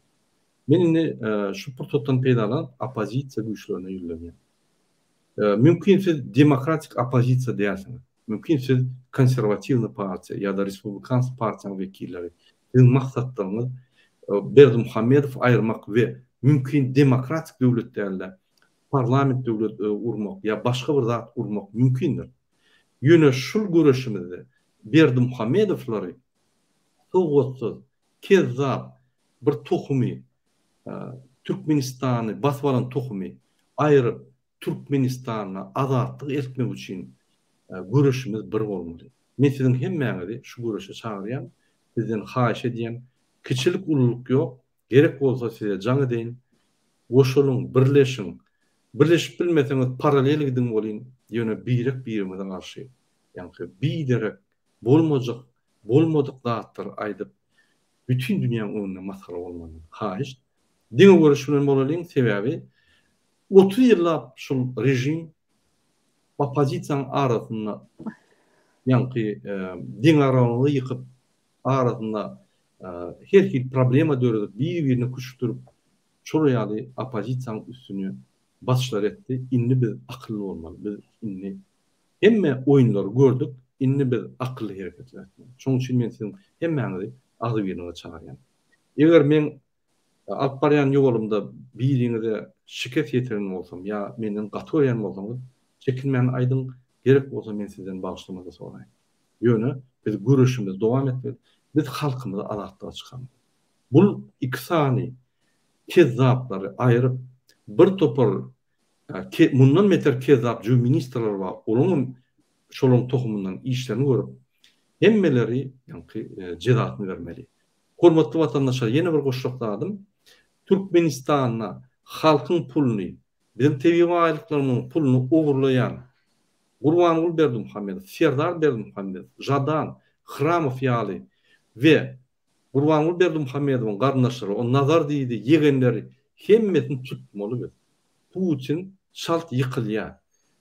men indi şu pursatdan peýdalanyp oppozisiýa güýçlerine ýüzlenýän mümkin siz demokratik oppozisiýa dälsiňiz Mümkin siz konserwatiwnyý partiýa ýa-da respublikanskiý partiýanyň wekilleri. Siziň maksatlaryňyz Berdimuhamedowy aýyrmak we mümkin demokratik döwlet dälde parlament döwlet gurmak ýa başga bir zat gurmak mümkindir. Ýöne şul göreşimizde Berdimuhamedowlary sowatsyz, kezzap bir tohumy Türkmenistany basyp alan tohumy aýryp Türkmenistanda azatlyk eltmek üçin göreşimiz bir bolmaly. Men siziň hemmäňizi şu göreşe çagyrýan, sizden haýyş edýän, kiçilik ululyk ýok, gerek bolsa size jaň edeýin, goşulyň, birleşiň, birleşip bilmeseňiz paralel gidiň welin, ýöne birek birimize garşy, ýaňky biderek, bolmajak, bolmadyk zatlary aýdyp, bütin dünýäň öňünde masgara bolmalyň. Haýyşt, diňe göreş bilen bolalyň, sebäbi 30 ýyllap şul režim oppozisiýanyň arasynda ýaňky deňagramlygy ýykyp, arasynda her hili problema döredip, bir-birine küştdürip, şol ýaly oppozisiýanyň üstüne basyşlar etdi. Indi biz akylly bolmaly. Biz indi hemme oýunlary gördük, indi biz akylly hereketler etmeli. Şonuň üçin men siziň hemmäňizi agzybirlige çagyrýan. Eger meň Alyp barýan ýolumda biriňize şikes ýetiren bolsam ýa menden gaty görýän bolsaňyz, çekinmän aýdyň, gerek bolsa men sizden bagyşlama-da soraýyn. Ýöne biz göreşimizi dowam etmeli, biz halkymyzy azatlyga çykarmaly. Bul iki sany kezzaplary aýryp, bir topar mundan beter kezzap jüw ministrler bar, olaňam şolaň tohumyndan işlerini görüp, hemmeleri ýaňky jezasyny bermeli. Hormatly watandaşlar ýene bir goşjak zadym Türkmenistanda halkyň puluny biziň tebigy baýlyklarymyzyň puluny ogurlaýan Gurbanguly Berdimuhamedow, Serdar Berdimuhamedow, Žadan, Hramow ýaly we Gurbanguly Berdimuhamedowyň garyndaşlary o Nazar diýdi ýegenleri hemmesini tutmaly biz. Putin çalt ýykylýar.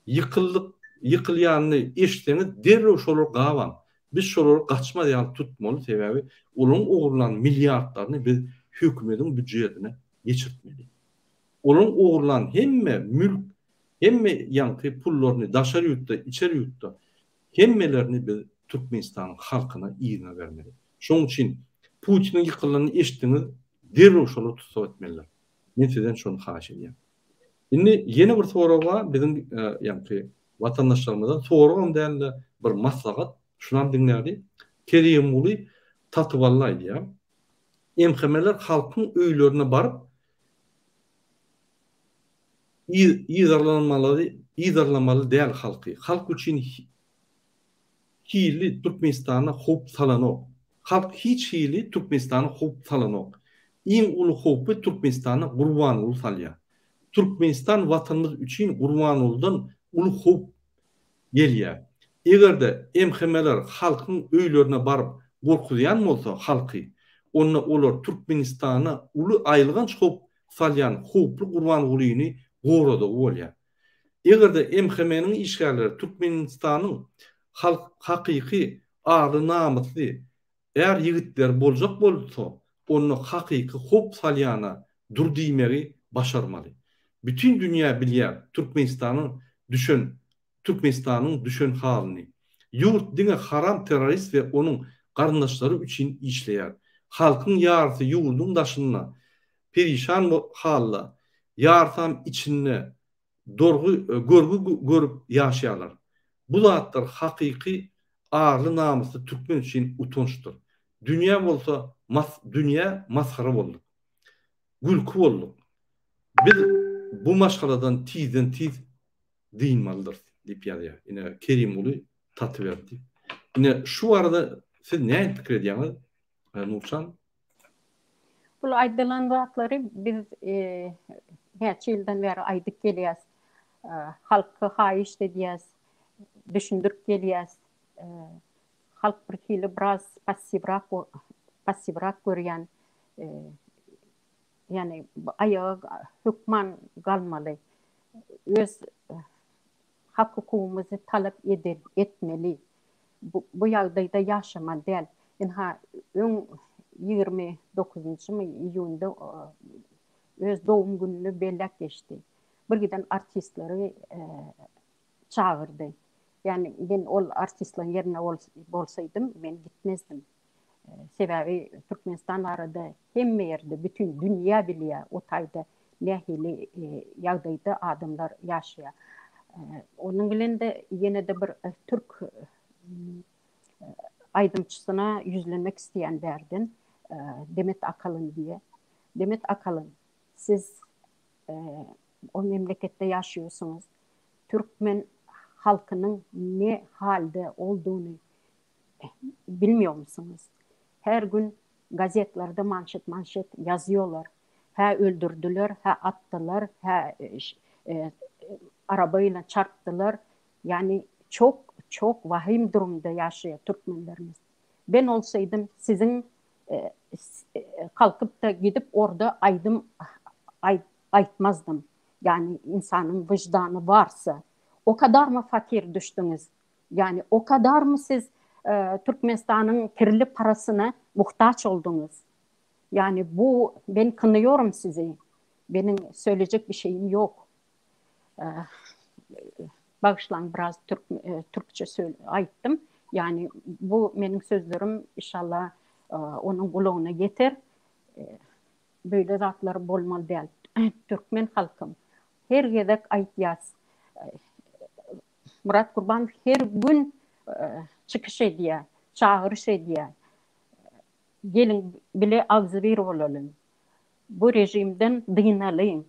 Ýykyldyk, ýykylýanyny eşitseňiz derrew şolar gabaň. Biz şolary gaçmaz ýaly tutmaly, sebäbi olaryň ogurlan milliardlaryny biz hökümediň býujetine geçirtmeli. Olaryň ogurlan hemme mülk, hemme ýaňky pullaryny daşary ýurtda, içeri ýurtda hemmelerini biz Türkmenistanyň halkyna yzyna bermeli. Şonuň üçin Putiniň ýykylanyny eşitdiňiz, derrew şolary tussag etmeliler. Men sizden şony haýyş edýän. Indi ýene bir sorag bar biziň ýaňky watandaşlarymyzdan soragam dälde bir maslahat şunam diňläli. Kerimguly Satybally aýdýar. MHM-ler halkyň öýlerine baryp yzarlanmaly yzarlamaly däl halky. Halk üçin hili Türkmenistana howp salanok. Halk hiç hili Türkmenistana howp salanok. Iň uly howpy Türkmenistana Gurbanguly salýar. Türkmenistan watanymyz üçin Gurbangulydan uly howp gelýär. Egerde MHM-ler halkyň öýlerine baryp gorkuzýan bolsa halky, onda olar Türkmenistana uly aýylganç howp salýan howply Gurbangulyny goradygy bolýar. Eger-de MHM-niň işgärleri Türkmenistanyň halk hakyky arly-namysly är ýigitleri boljak bolsa, onda hakyky howp salýana dur diýmegi başarmaly. Bütin dünýä bilýär Türkmenistanyň düşen Türkmenistanyň düşen halyny. Ýurt diňe haram terrorist we onuň garyndaşlary üçin işleýär. Halkyň ýarysy ýurduň daşynda perişan halda, ýarsam içinde dorgy görgi görüp ýaşaýarlar. Bu zatlar hakyky arly namysly türkmen üçin utançdyr. Dünýä bolsa mas dünýä masgara bolduk. Gülki bolduk. Biz bu maşgaladan tizden tiz dynmalydyrys diýip ýazýar. Ine Kerimguly Tatyberdi. Ine şu barada siz nähili pikir edýäňiz Nurşan? Bul aýdylan zatlary biz näçe ýyldan bäri aýdyp gelýäs. Halka haýyşt edýäs, düşündirip gelýäs. Halk bir hili biraz passiwrak passiwrak görýän. Ýani aýaga hökman galmaly. Öz hak-hukugymyzy talap edel, etmeli. Bu, bu ýagdaýda ýaşamaly däl. Ynha, öň 29-njymy iýunda öz dogum gününi belläp geçdi. Bir giden artistleri çagyrdy. Ýani men ol artistleriň ýerinde bolsaýdym, men gitmezdim. Sebäbi Türkmenistan barada hemme ýerde, bütin dünýä bilýär o taýda nähili ýagdaýda adamlar ýaşaýar. Onuň bilen-de ýene-de bir türk aýdymçysyna ýüzlenmek isleýän bärden Demet Akalyn diýe. Demet Akalyn, siz o memleketde ýaşaýarsyňyz. Türkmen halkynyň ne halde olduğuny bilmiyormusunuz? Her gün gazetlerde manşet manşet ýazýorlar. Hä öldürdiler, hä atdylar, hä e, araba ile çarpdylar. Yani çok çok vahim durumda ýaşaýar türkmenlerimiz. Ben olsaydym siziň e, e, kalkyp da gidip orada aýdym aýtmazdym. Yani insanyň wyždany varsa, o kadar mı fakir düşdüňiz? Ýani o kadarmy siz Türkmenistanyň kirli parasyna muhtaç olduňyz? Ýani bu men kynýorym sizi. Meniň söylejek bir şeyim ýok. Bagyşlaň biraz türk türkçe söl aýtdym. Ýani bu meniň sözlerim inşallah onuň gulagyna ýeter. Beýle zatlar bolmaly däl. Türkmen halkym her gezek aýtýas. Myrat Gurbanow her gün çykyş edýär, çagyryş edýär. Geliň bile agzybir bolalyň. Bu režimden dynalyň.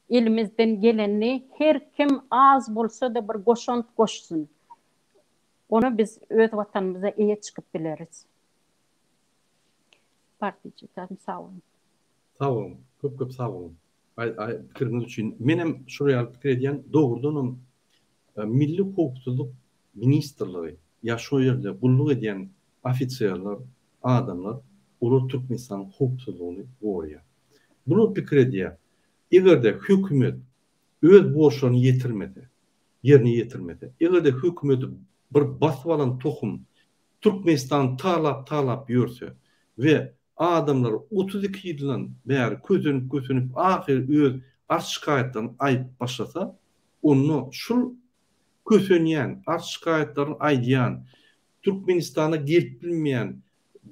Elimizden gelenini her kim az bolsa-da bir goşant goşsun. Ona biz öz watanymyza eýe çykyp bileris. Partiýa sag boluň. Sag boluň. Köp köp sag boluň. Pikiriňiz üçin. Menem şol ýaly pikir edýän. Dogrudanam Milli howpsuzlyk ministrligi ýa şo ýerde gulluk edýän ofiserler, adamlar olar Türkmenistanyň howpsuzlygyny goraýar. Bular pikir edýär, eger-de hökümet öz borçlaryny ýetirmese, ýerine ýetirmese, eger-de hökümeti bir basyp alan tohum Türkmenistany talap-talap ýörse we adamlar 32 ýyldan bäri kösenip-kösenip ahyry öz. arz-şikaýatlaryny aýdyp başlasa, onda şul kösenýän, arz-şikaýatlaryny aýdýan, Türkmenistana gelip bilmeýän,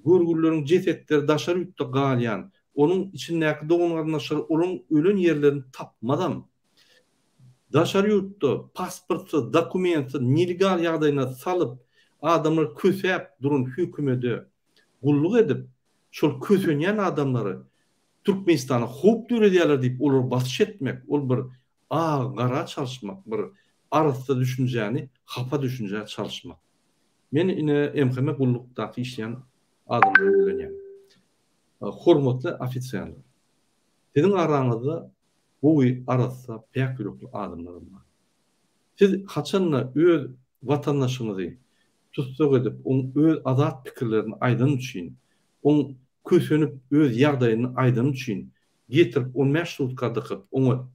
görgülleriň jesetleri daşary ýurtda galýan, onuň içindäki dogan-garyndaşlary olaryň ölen ýerlerini tapmazam, daşary ýurtda pasportsyz, dokumentsiz, nelegal ýagdaýyna salyp, adamlary kösäp duran hökümede gulluk edip, şol kösenýän adamlary Türkmenistana howp döredýärler diýip olara basyş etmek, ol bir agy gara çalyşmak, bir arassa düşünjäni hapa düşünjä çalyşmak. Men ine MHM gullukdaky işleýän adamlara ýüzlenýän. Hormatly ofiserler! Siziň araňyzda gowy, arassa, päk ýürekli adamlaram bar. Siz haçanda öz watandaşyňyzy tussag edip, oň öz azat pikirlerini aýdany üçin, oň kösenip öz ýagdaýyny aýdany üçin getirip on bäş sutka dykyp, oňa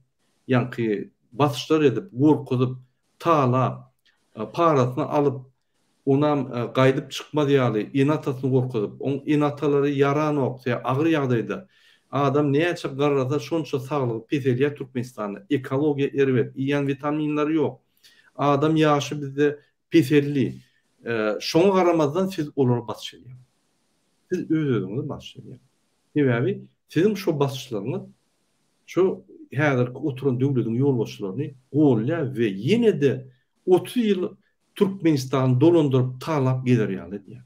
ýaňky basyşlar edip, gorkuzyp, talap, parasyny alyp, onam gaýdyp çykmaz ýaly ene-atasyny gorkuzyp, oň ene-atalary ýaranok, sebäbi agyr ýagdaýda. Adam näçe garrasa şonça saglygy peselýär Türkmenistanda, ekologiýa erbet, iýýän witaminleri ýok. Adam ýaşy bizde peseldi. Şoňa garamazdan siz olara basyş edýäňiz. Siz öz-özüňize basyş edýäňiz. Sebäbi siziň şo basyşlaryňyz şo häzirki oturan döwlediň ýolbaşçylaryny golýar we ýene-de 30 ýyl Türkmenistany dolandyryp talap gezer ýaly edýär.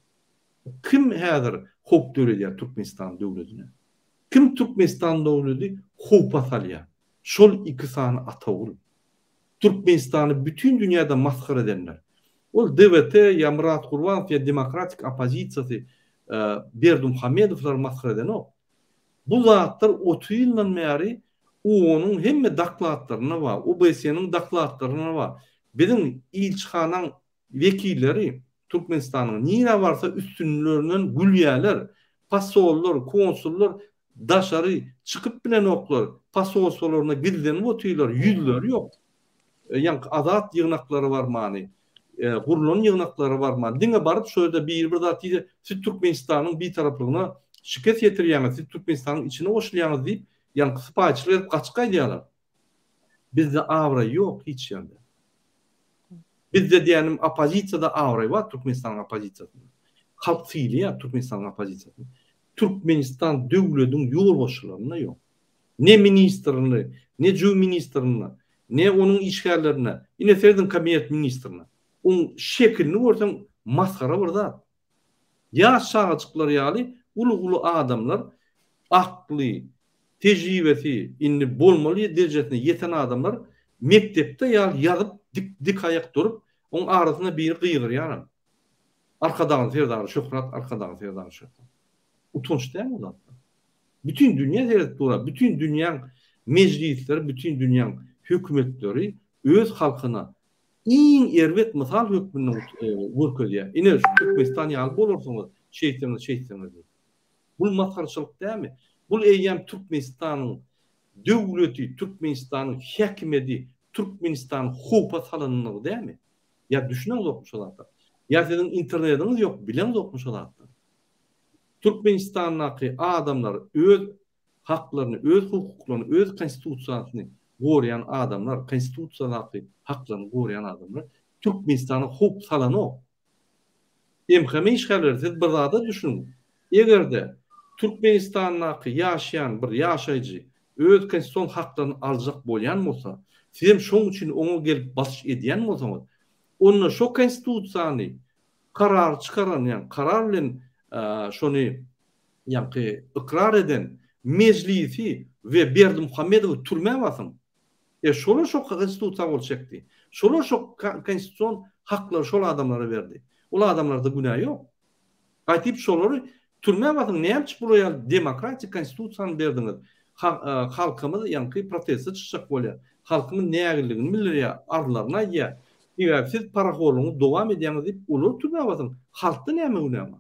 Kim häzir howp döredýär Türkmenistan döwledine? Kim Türkmenistan döwledi howpa salýar? Şol iki sany ata-ogul. Türkmenistany bütin dünýäde masgara edenler. Ol DWT ýa Myrat Gurbanow ýa demokratik oppozisiýasy Berdimuhamedowlary masgara edenok. Bu zatlar 30 ýyldan bäri OON-yň hemme dokladlarynda bar, OBSE-niň dokladlarynda bar. Biziň ilçihanaň wekilleri Türkmenistanyň nirä barsa üstünlerinden gülýärler. Posollar, konsullar daşary çykyp bilenoklar, posolstwolarynda gizlenip otyrlar, ýüzleri ýok. Ýaňky azat ýygnaklara barmany, gurlan ýygnaklara barmany, diňe baryp şo ýerde biri bir zat diýse, siz Türkmenistanyň bitaraplygyna şikes ýetirýäňiz, siz Türkmenistanyň içine goşulýaňyz diýip, ýaňky sypaýyçylyk edip gaçyp gaýdýarlar. Bizde abraý ýok hiç ýerde. Bizde diýýänim oppozisiýada abraý bar Türkmenistanyň oppozisiýasynda. Halk sylaýar Türkmenistanyň oppozisiýasyny. Türkmenistan döwlediň ýolbaşçylarynda ýok. Ne ministrinde, ne jüw ministrinde, ne onuň işgärlerinde. Ine serediň kabinet ministrine. Oň şekilini görseň masgara bir zat. Ýaş çagajyklar ýaly uly-uly adamlar akly, tejribesi indi bolmaly derejesine ýeten adamlar mekdepde ýaly ýazyp dik dik aýak durup oň arasynda biri gygyrýaram. Arkadagly Serdarly şöhrat Arkadagly Serdarly şöhrat. Utanç dälmi bu zatlar? Bütin dünýä seredip dur-a, bütin dünýäň mejlisleri, bütin dünýäň hökümetleri öz halkyna iň erbet mysal hökmünde görkezýär. Ine şu Türkmenistan ýaly bolarsyňyz, şeýtseňiz, şeýtseňiz diýip. Bul masgaraçylyk dälmi? Bul eýýäm Türkmenistanyň döwleti, Türkmenistanyň häkimedi Türkmenistany howpa salanlygy dälmi? Ýa düşüneňzokmy şo zatlara? Ýa siziň internediňiz ýok, bileňzokmy şo zatlary? Türkmenistandaky adamlar öz haklaryny, öz hukuklaryny, öz konstitusiýasyny goraýan adamlar, konstitusiýadaky haklaryny goraýan adamlar Türkmenistana howp salanok. MHM işgärleri siz bir zada düşüniň. Eger-de Türkmenistandaky ýaşaýan bir ýaşaýjy öz konstitusion haklaryny aljak bolýan bolsa, sizem şoň üçin oňa gelip basyş edýän bolsaňyz, onda şo konstitusiýany karar çykaran, ýagny karar bilen şony ýaňky ykrar eden Mejlisi we Berdimuhamedowy türmä basyň. E şolar şo konstitusiýa gol çekdi. Şolar şo konstitusion haklary şol adamlara berdi. Ol adamlarda günä ýok. Gaýtyp şolary türmä basyň näme üçin bular ýaly demokratik konstitusiýany berdiňiz. Halkymyz ýaňky proteste çykjak bolýar. Halkymyz nägilligini bildirýär, arzlaryny aýdýar. Sebäbi siz parahorlugyňyzy dowam edýäňiz diýip olary türmä basyň. Halkda näme günä bar?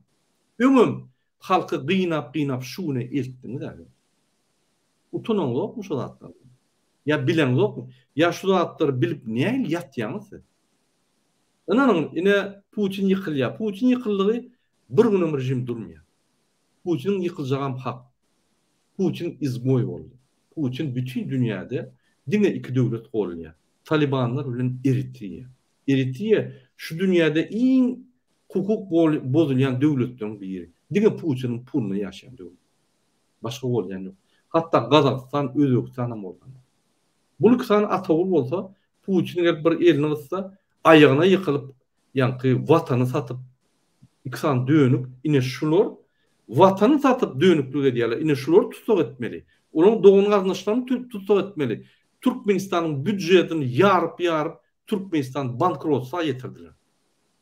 Öňem halky gynap gynap şu güne eltdiňiz äli. Utanaňzokmy şu zatlardan? Ýa bileňzokmy? Ýa şu zatlary bilip nähili ýatýaňyz siz? Ynanyň, ine Putin ýykylýar. Putin ýykyldygy bir günem režim durmaýar. Putiniň ýykyljagam hak. Putin izgoý boldy. Putin bütin dünýäde. Diňe iki döwlet goldaýar. Talibanlar bilen Eritriýa. Eritriýa şu dünýäde iň hukuk bozulýan döwletleriň biri. Diňe Putiniň puluna ýaşaýan döwlet. Başga goldaýan ýok. Hatda Gazagystan, Özbegistan hem goldanok. Bul iki sany ata-ogul bolsa, Putin gelip bir elini gyssa, aýagyna ýykylyp, ýaňky watany satyp, iki sany dönük, ine şular watany satyp dönüklik edýärler, ine şulary tussag etmeli. Olaryň dogan-garyndaşlaryny tussag etmeli. Türkmenistanyň býudžetini ýaryp-ýaryp, Türkmenistany bankrotstwa ýetirdiler.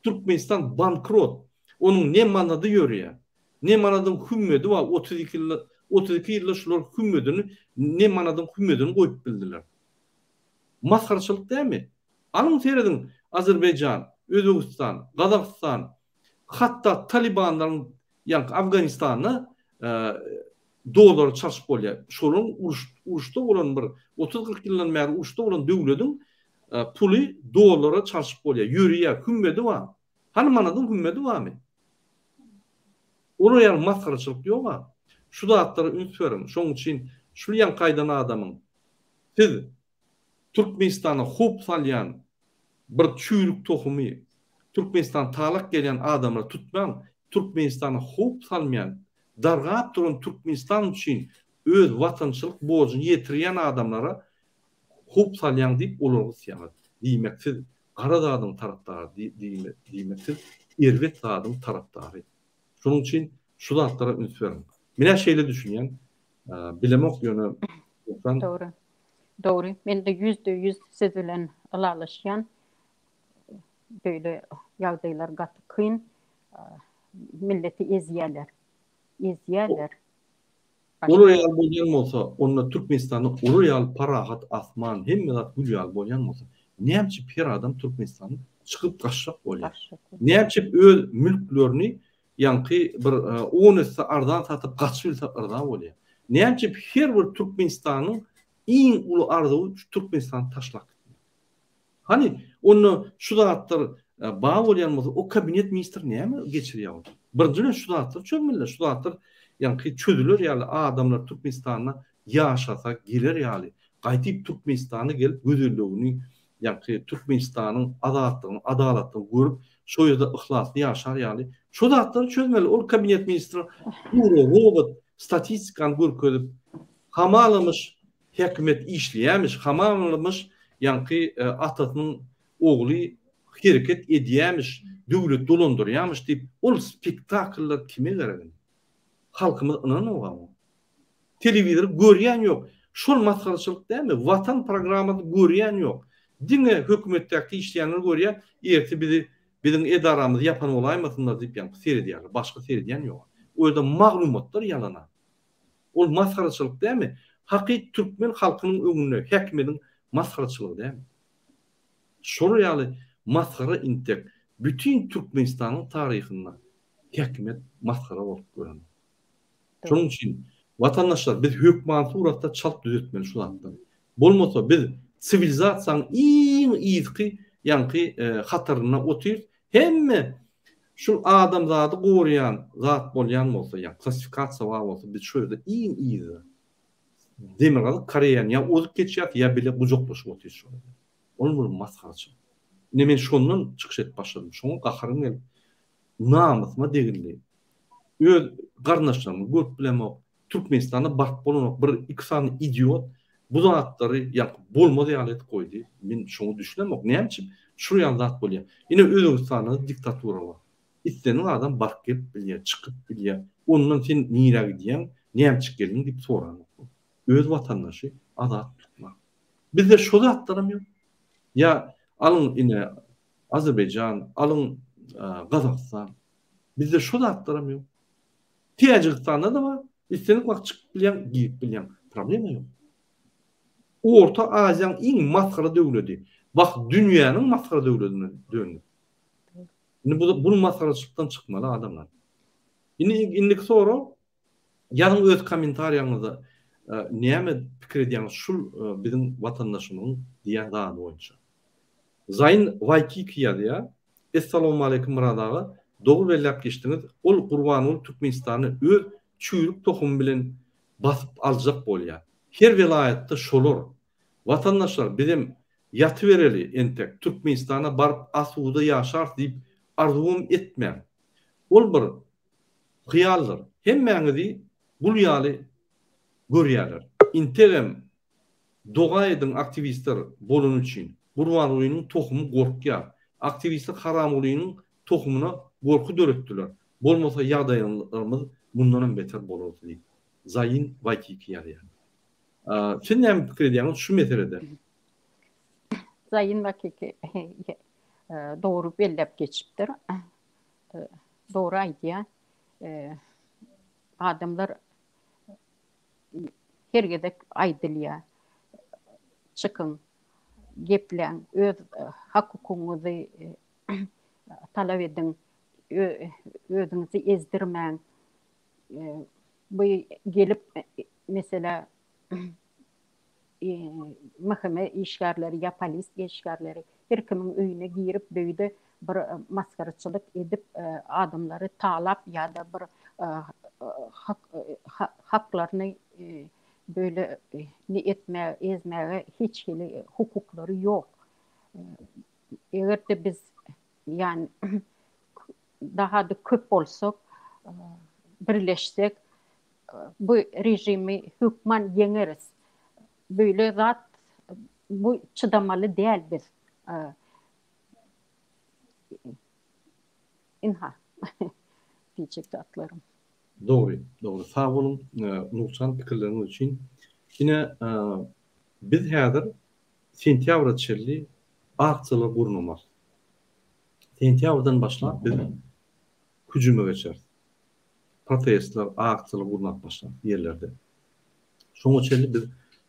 Türkmenistan bankrot. Onuň ne manady ýörýär, ne manadyň hümmedi bar, 32 ýylda, 32 ýylda şular hümmedini, ne manadyň hümmedini goýup bildiler. Masgaraçylyk dälmi? Alyň serediň Azerbaýjan, Özbegistan, Gazagystan, hatda talibanlaryň ýaňky Afganistanda dollara çalşyp bolýar. Şolaryň uruş uruşda bolan bir 30-40 ýyldan bäri uruşda bolan döwlediň puly dollara çalşyp bolýar. Ýörýär, hümmedi bar. Hany manadyň hümmedi barmy? Olar ýaly masgaraçylyk ýog-a. Şu zatlara üns beriň. Şonuň üçin şul ýaňky aýdan adamyň siz Türkmenistana howp salýan bir çüýrük tohumy Türkmenistana talak gelýän adamlary tutmaň, Türkmenistana howp salmaýan, dargap duran Türkmenistan üçin öz watançylyk borjuny ýetirýän adamlara howp salýaň diýip olary gysýaňyz. Diýmek siz gara zadyň tarapdary diýmek siz erbet zadyň tarapdary. Şonuň üçin şu zatlara üns beriň. Menä şeýle düşünýän. Bilemok ýöne Dogry. Dogry. Men-de 100% siz bilen ylalaşýan. Beýle ýagdaýlar gaty kyn. Milleti ezýärler. Ezýärler. Olar ýaly bolýan bolsa, onda Türkmenistanda olar ýaly parahat asman, hemme zat gül ýaly bolýan bolsa, näme üçin her adam Türkmenistandan çykyp gaçjak bolýar? Näme üçin öz mülklerini ýaňky bir on esse arzan satyp gaçyp bilse yrza bolýar? Näme üçin her bir Türkmenistanyň iň uly arzuwy şu Türkmenistany taşlap gitmek? Hany, onda şu zatlar bar bolýan bolsa, o kabinet ministri näme geçirýär onda? Birinji bilen şu zatlary çözmeliler. Şu zatlar ýaňky çözüler ýaly adamlar Türkmenistanda ýaşasa geler ýaly, gaýdyp Türkmenistana gelip gözelligini, ýaňky Türkmenistanyň azatlygyny, adalatlygyny görüp, şo ýerde yhlasly ýaşar ýaly, şo zatlary çözmeli. Ol kabinet ministri gury robot statistikany görkezip, hamalamyş Häkimiýet işleýärmiş, hamalymyş, ýaňky atasynyň ogly hereket edýärmiş, döwlet dolandyrýarmyş diýip, ol spektakllar kime gerek indi? Halkymyz ynanok-a oňa. Telewizory görýän ýok. Şol masgaraçylyk dälmi? Watan programmasyny görýän ýok. Diňe hökümetdäki işleýänler görýär, erte bizi biziň edaramyzy ýapan bolaýmasynlar diýip ýaňky seredýärler. Başga seredýän ýok. O ýerde maglumatlar ýalana. Ol masgaraçylyk dälmi? Hakyt türkmen halkynyň öňünde häkimediň masgaraçylygy dälmi? Şolar ýaly masgara intek bütin Türkmenistanyň taryhynda häkimet masgara bolup görenok. Şonuň üçin watandaşlar biz hökman suratda çalt düzetmeli şu zatlary. Bolmasa biz siwilizasiýanyň iň yzky ýaňky hatarynda otyrys. Hemme şul adamzady goraýan zat bolýan bolsa, ýa klassifikasiýa bar bolsa biz şu ýerde iň yzda. Demirgazyk Koreýany ýa ozup geçýäs ýa bile gujaklaşyp otyrys şol ýerde. Ol bir masgaraçylyk. Ine men şondan çykyş edip başladym. Şoňa gaharym gelip namysyma degildi. Öz garyndaşlarymy görüp bilemok. Türkmenistanda baryp bolanok. Bir iki sany idiot bu zatlary ýaňky bolmaz ýaly edip goýdy. Men şoňa düşünemok. Näme üçin şul ýaly zat bolýar? Ine Özbegistanda diktatura bar. Islendik adam baryp gelip bilýär, çykyp bilýär. Ondan sen nirä gidýäň, näme üçin geldiň diýip soranok. Öz watandaşy azat tutmak. Bizde şo zatlaram ýok. Ýa alyň ine Azerbaýjan, alyň Gazagystan. Bizde şo zatlaram ýok. Täjigistanda-da bar. Islendik wagt çykyp bilýäň, girip bilýäň. Problema ýok. Orta Aziýanyň iň masgara döwledi. Bak, dünýäniň masgara döwledine döndi. Indi bu bu masgaraçylykdan çykmaly adamlar. Indi indiki sorag ýazyň öz kommentariýaňyzda näme pikir edýäňiz şul biziň watandaşymyzyň diýen zady boýunça. Zain Waikiki ýazýar, Essalawmaleýkim Myrat aga, dogry belläp geçdiňiz, ol Gurbanguly Türkmenistany öz çüýrük tohumy bilen basyp aljak bolýar. Her welaýatda şolar. Watandaşlar bizem ýatybereli entek Türkmenistana baryp asuda ýaşarys diýip arzuwam etmäň. Ol bir hyýaldyr. Hemmäňizi gul ýaly görýäler. Integem doga ediň aktiwistler bolany üçin. Gurbangulynyň tohumy gorkýar. Aktiwistler Haramgulynyň tohumyna gorky döretdiler. Bolmasa ýagdaýlarymyz mundanam beter bolardy diýip Zain Waikiki ýazýar. Siz näme pikir edýäňiz şu meselede? Zain Waikiki dogry belläp geçipdir. Dogry aýdýar. Adamlar her gezek aýdylýar. Çykyň, gepläň, öz hak-hukugyňyzy talap ediň, özüňizi ezdirmäň. Bu gelip, meselä, MHM işgärleri ýa polisiýa işgärleri her kimiň öýüne girip beýde bir masgaraçylyk edip adamlary talap ýa-da bir haklaryny böyle ne etmäge ezmäge hiç hili hukuklary ýok. Eger-de biz ýani daha-da köp bolsak, birleşsek bu režimi hökman ýeňeris. Beýle zat bu çydamaly däl biz. Ynha diýjek zatlarym. Dogry, dogry. Sag boluň Nurjan pikirleriňiz üçin. Ine biz häzir sentýabra çenli aksiýalar gurnamarys. Sentýabrdan başlap biz hüjüme geçeris. Protestler, aksiýalar gurnap başlarys ýerlerde. Şoňa çenli biz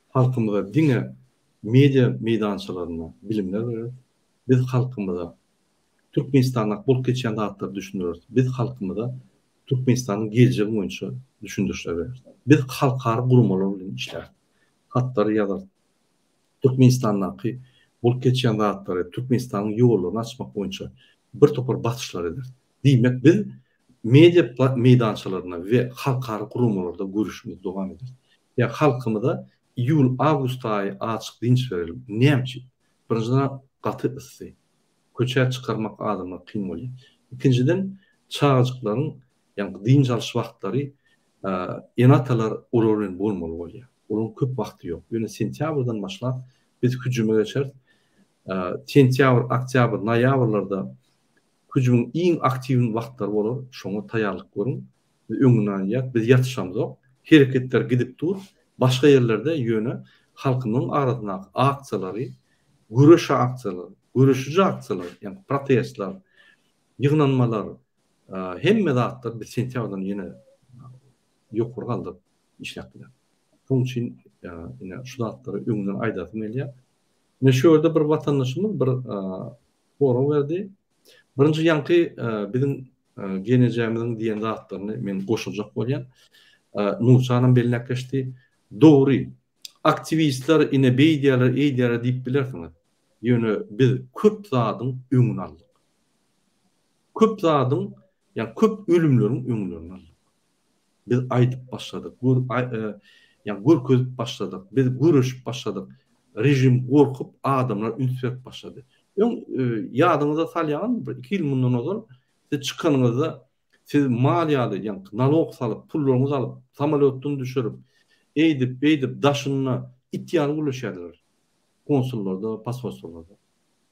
halkymyza diňe media meýdançalarynda bilimler bereris. Biz halkymyza Türkmenistandaky bolup geçýän zatlary düşündireris. Biz halkymyza Türkmenistanyň geljegi boýunça düşündirişler bereris. Biz halkara guramalar bilen işläris. Hatlary ýazarys. Türkmenistandaky bolup geçýän zatlary, Türkmenistanyň ýollaryny açmak boýunça bir topar basyşlar ederis. Diýmek, biz media meýdançalarynda we halkara guramalarda göreşimizi dowam ederis. Ýa halkymyza iýul, awgust aýy azjyk dynç berelim. Näme üçin? Birinjiden, gaty yssy. Köçä çykarmak adamlara kyn bolýar. Ikinjiden, çagajyklaryň ýaňky dynç alyş wagtlary ene-atalar olar bilen bolmaly bolýar. Olaryň köp wagty ýok. Ýöne sentýabrdan başlap biz hüjüme geçeris. Sentýabr, oktýabr, noýabrlarda hüjümiň iň aktiw wagtlary bolar. Şoňa taýýarlyk görüň. Biz öňünden aýdýas, biz ýatyşamzok. Hereketler gidip dur. Başga ýerlerde ýöne halkymyzyň arasyndaky aksiýalary, göreş aksiýalary, göreşiji aksiýalar, ýagny protestler, ýygnanmalar, hemme zatlar biz sentýabrdan ýene ýokary galdyryp işläp bileris. Şonuň üçin ine şu zatlary öňünden aýdasym gelýär. Ine şu ýerde bir watandaşymyz bir sorag berdi. Birinji ýaňky biziň gelnejemiziň diýen zatlaryny men goşuljak bolýan. Nurjanam belläp geçdi. Dogry, aktiwistler ine beýdýärler, eýdýärler diýip bilersiňiz. Ýöne biz köp zadyň öňüni aldyk. Köp zadyň, ýagny köp ölümleriň öňlerini aldyk. Biz aýdyp başladyk, gör, ýagny görkezip başladyk, biz göreşip başladyk. Režim gorkup, adamlar üns berip başlady. Öň ýadyňyza salýaňyzmy, bir iki ýyl mundan ozal siz çykanyňyzda siz mal ýaly, ýagny nalog salyp, pullaryňyzy alyp, samolýotdan düşürip, eýdip, beýdip, daşynda it ýaly gürleşýärdiler. Konsullarda, posolstwolarda.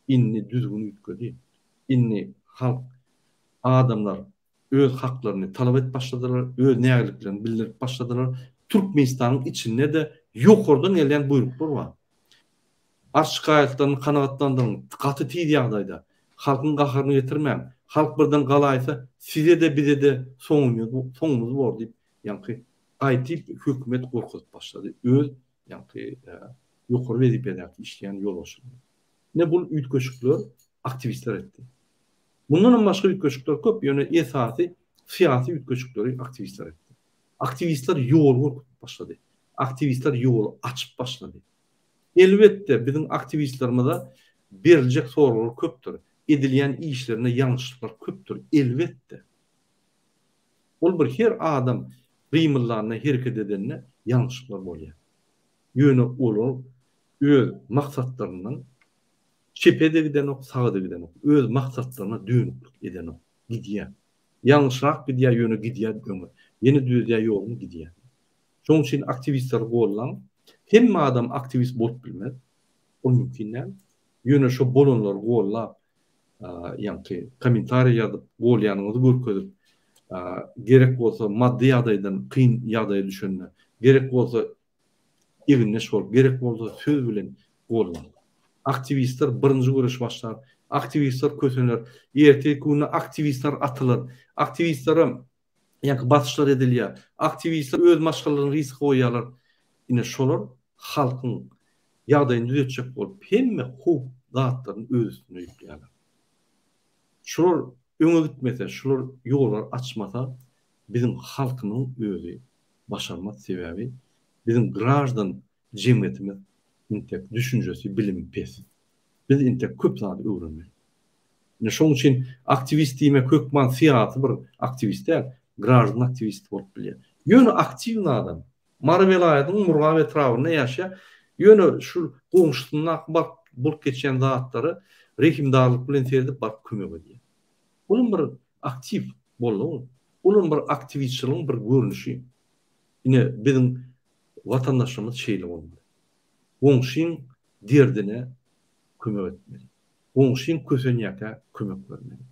Indi düzgün üýtgedi. Indi halk, adamlar öz haklaryny talap edip başladylar, öz nägiliklerini bildirip başladylar. Türkmenistanyň içinde-de ýokardan gelýän buýruklar bar. Arz-şikaýatlaryny kanagatlandyryň, gaty tiz ýagdaýda. Halkyň gaharyny getirmäň. Halk birden galaýsa, size-de, bize-de soňumyz soňumyz bor diýip, ýaňky gaýdyp hökümet gorkuzyp başlady öz ýaňky ýokary wezipedäki işleýän ýolbaşçylary. Ine bul üýtgeşikler aktiwistler etdi. Mundanam başga üýtgeşikler köp, ýöne esasy syýasy üýtgeşikleri aktiwistler etdi. Aktiwistler ýol görkezip başlady. Aktiwistler ýoly açyp başlady. Elbetde, biziň aktiwistlerimize beriljek soraglar köpdür. Edilýän işlerinde ýalňyşlyklar köpdür, elbetde. Ol bir her adam gymyldanda, hereket edende ýalňyşlyklar bolýar. Ýöne olar. Öz maksatlaryndan çepe-de gidenok, saga-da gidenok. Öz maksatlaryna dönüklik edenok. Gidýär. Ýalňyşrak gidýär, ýöne gidýär öňe. Ýene düzedýär ýoluny gidýär. Şonuň üçin aktiwistleri gollaň. Hemme adam aktiwist bolup bilmez. Ol mümkin däl. Ýöne şo bolanlary gollap, ýaňky kommentariý ýazyp, golýanyňyzy görkezip, gerek bolsa maddy ýagdaýdan kyn ýagdaýa düşende, gerek bolsa egindeş bolup, gerek bolsa söz bilen gollaň. Aktiwistler birinji göreş başlar, aktiwistler kösener, ertirki günde aktiwistler atylar, aktiwistlere ýaňky basyşlar edilýär, aktiwistler öz maşgalalaryny riske goýýarlar. Ine şolar halkyň ýagdaýyny düzetjek bolup hemme howp zatlaryny öz üstüne ýükleýärler. Şular öňe gitmese, şular ýollary açmasa biziň halkymyzyň özi başarmaz sebäbi biziň graždan jemgyýetimiz intek düşünjesi bilimi pes. Biz intek köp zady öwrenmeli. Ine şoň üçin aktiwist diýmek hökman syýasy bir aktiwist däl, graždan aktiwisti bolup bilýär. Ýöne aktiwny adam Mary welaýatynyň Murgap etrabynda ýaşaýar. Ýöne şu goňşusyndaky baryp bolup geçýän zatlara rehimdarlyk bilen seredip baryp kömek edýär. Olam bir aktiw boldy ol. Olam bir aktiwistçiligiň bir görnüşi. Ine biziň watandaşlarymyz şeýle bolmaly. Goňşyň derdine kömek etmeli. Goňşyň kösenýärkä kömek bermeli.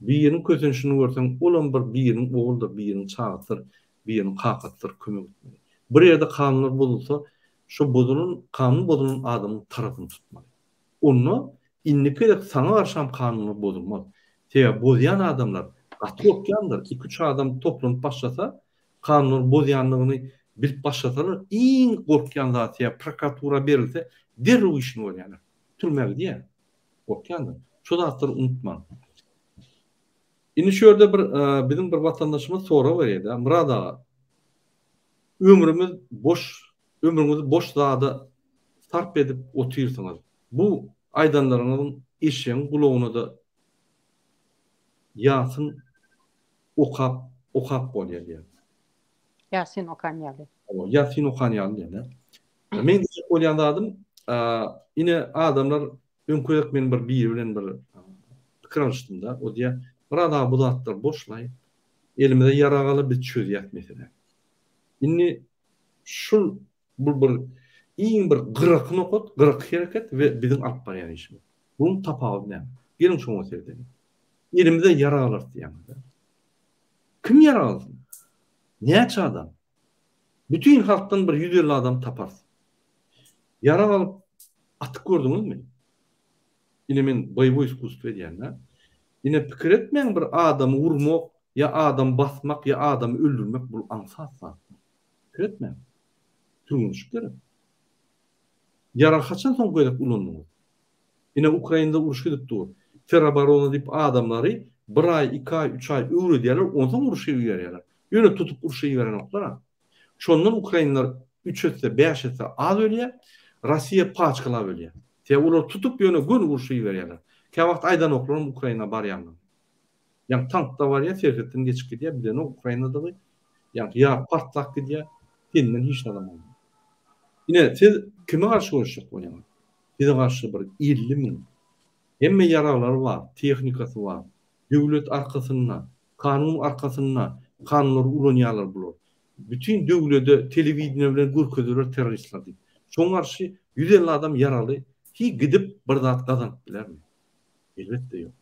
Biriniň kösenişini görseň, olam bir biriniň ogludyr, biriniň çagasydyr, biriniň kakasydyr, kömek etmeli. Bir ýerde kanunlar bozulsa, şo bozulan, kanun bozulan adamyň tarapyny tutmaly. Onda indiki gezek saňa garşam kanunlar bozulmaz. Sebäbi bozýan adamlar gaty gorkýandyr, iki-üç adam toplanyp başlasa, kanunlary bozýandygyny bilip başlasalar, iň gorkýan zady, sebäbi prokuratura berilse, derrew işini görýärler. Türmä gidýär. Gorkýandyr. Şu zatlary unutmaň. Indi şu ýerde bir biziň bir watandaşymyz sorag berýär-de, Myrat aga, ömrümiz boş, ömrüňizi boş zada sarp edip otyrsyňyz. Bu aýdanlaryňyzyň eşegiň gulagyna-da ýasyn okap, okap bolýar diýýär. Ýasyn okan ýaly. Hawa, ýasyn okan ýaly diýýär. Men diýjek bolýan zadym, ine adamlar öňki gezek men bir biri bilen bir pikir alyşdym-da, o diýýär, Myrat aga bu zatlar boşlaý, elimize ýarag alyp biz çözýäs meseläni. Indi şul bu bir iň bir gyraky nokat, gyraky hereket we biziň alyp barýan işimiz. Bunuň tapawudy näme? Geliň şoňa seredeliň. Elimize ýarag alarys diýýäňiz-dä. Kim ýarag alsyn? Näçe adam? Bütin halkdan bir 150 adam taparys. Ýarag alyp atyp gördüňizmi? Ine men boýewoý iskusstwo edýän-dä. Ine pikir etmäň bir adamy urmak ýa adamy basmak ýa adamy öldürmek bul aňsat zat. Pikir etmäň. Türgenişik gerek. Ýarag haçan soňky gezek ulandyňyz? Ine Ukrainada uruş gidip dur. Teroborona diýip adamlary bir aý, iki aý, üç aý öwredýärler, onsoň uruşa iberýärler. Ýöne tutup urşa iberenoklar-a. Şondan ukrainler üç esse, bäş esse az ölýär, Rossiýa paçkalap ölýär. Sebäbi olary tutup ýöne göni urşa iberýärler. Käwagt aýdanoklaram Ukraina barýandygyny. Ýa tankda barýar, serhetden geçip gidýär, bilenok Ukrainadygy. Ýa ýa partlap gidýär, senden hiç zadam almaýar. Ine, siz kime garşy göreşjek bolýaňyz? Size garşy bir 50 müň hemme ýaraglary bar, tehnikasy bar, döwlet arkasynda, kanun arkasynda kanunlary ulanýarlar bular. Bütin döwlede telewideniýe bilen görkezerler terroristler diýip. Şoňa garşy 150 adam ýaraly hi gidip bir zat gazanyp bilermi? Elbetde ýok.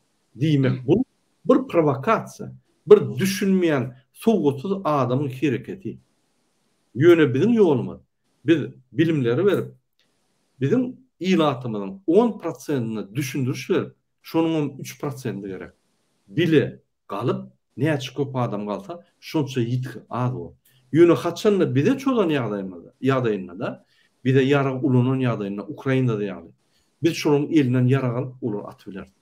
Diýmek bu bir prowokasiýa, bir düşünmeýän sowatsyz adamyň hereketi. Ýöne biziň ýolumyz biz bilimleri berip, biziň ilatymyzyň on prosentine düşündiriş berip, şonuňam üç prosenti gerek. Bile galyp, näçe köp adam galsa, şonça ýitgi az bolar. Ýöne haçanda bize çozan ýagdaýymyzda, ýagdaýynda-da, bize ýarag ulanan ýagdaýynda, Ukrainada ýaly, biz şolaryň elinden ýarag alyp, olary atybileris.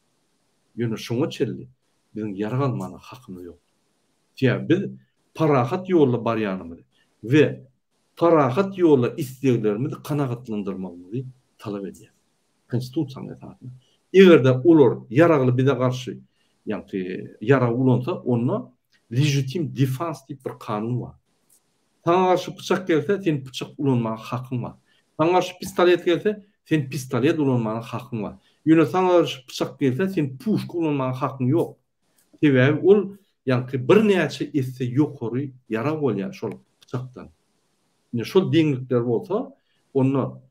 Ýöne şoňa çenli biziň ýarag almana hakymyz ýok. Sebäbi biz parahat ýolda barýanymyzy we parahat ýolda isleglerimizi kanagatlandyrmagymyzy talap edýär. Konstitusiýanyň esasynda. Eger-de olar ýaragly bize garşy, ýagny ýarag ulansa, onda legitim defans diýip bir kanun bar. Saňa garşy pyçak gelse, sen pyçak ulanmaga hakyň bar. Saňa garşy pistolet gelse, Sen pistolet ulanmaga hakyň bar. Ýöne saňa garşy pyçak gelse, sen puşka ulanmaga hakyň ýok. Sebäbi ol ýaňky birnäçe esse ýokary ýarag bolýar şol pyçakdan. Ine şol deňlikler bolsa, onda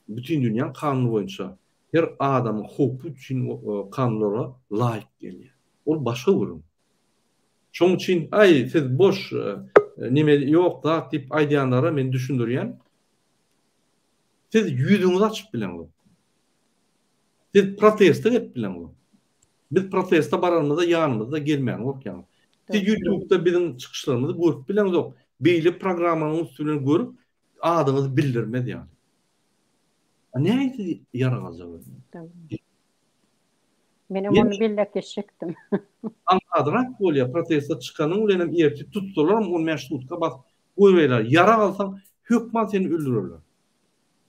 bütin dünýäň kanuny boýunça her adamyň howpy üçin kanunlara laýyk gelýär. Ol başga gürrüň. Şoň üçin aý siz boş neme ýok zat diýip aýdýanlara men düşündirýän. Siz ýüzüňizi açyp bileňzok. Siz proteste gelip bileňzok. Biz proteste baranymyzda ýanymyzda gelmäni gorkýaňyz. Siz ýutubda biziň çykyşlarymyzy görüp bileňzok. Beýle programmanyň üsti bilen görüp adyňyzy bildirmez ýaly. A nähili siz ýarag aljak özüňiz? Menem ony belläp geçjekdim. Aňsadrak bolýar proteste çykanyň bilenem ertir tutsalaram 15 sutka basyp goýberýärler. Ýarag alsaň hökman seni öldürerler.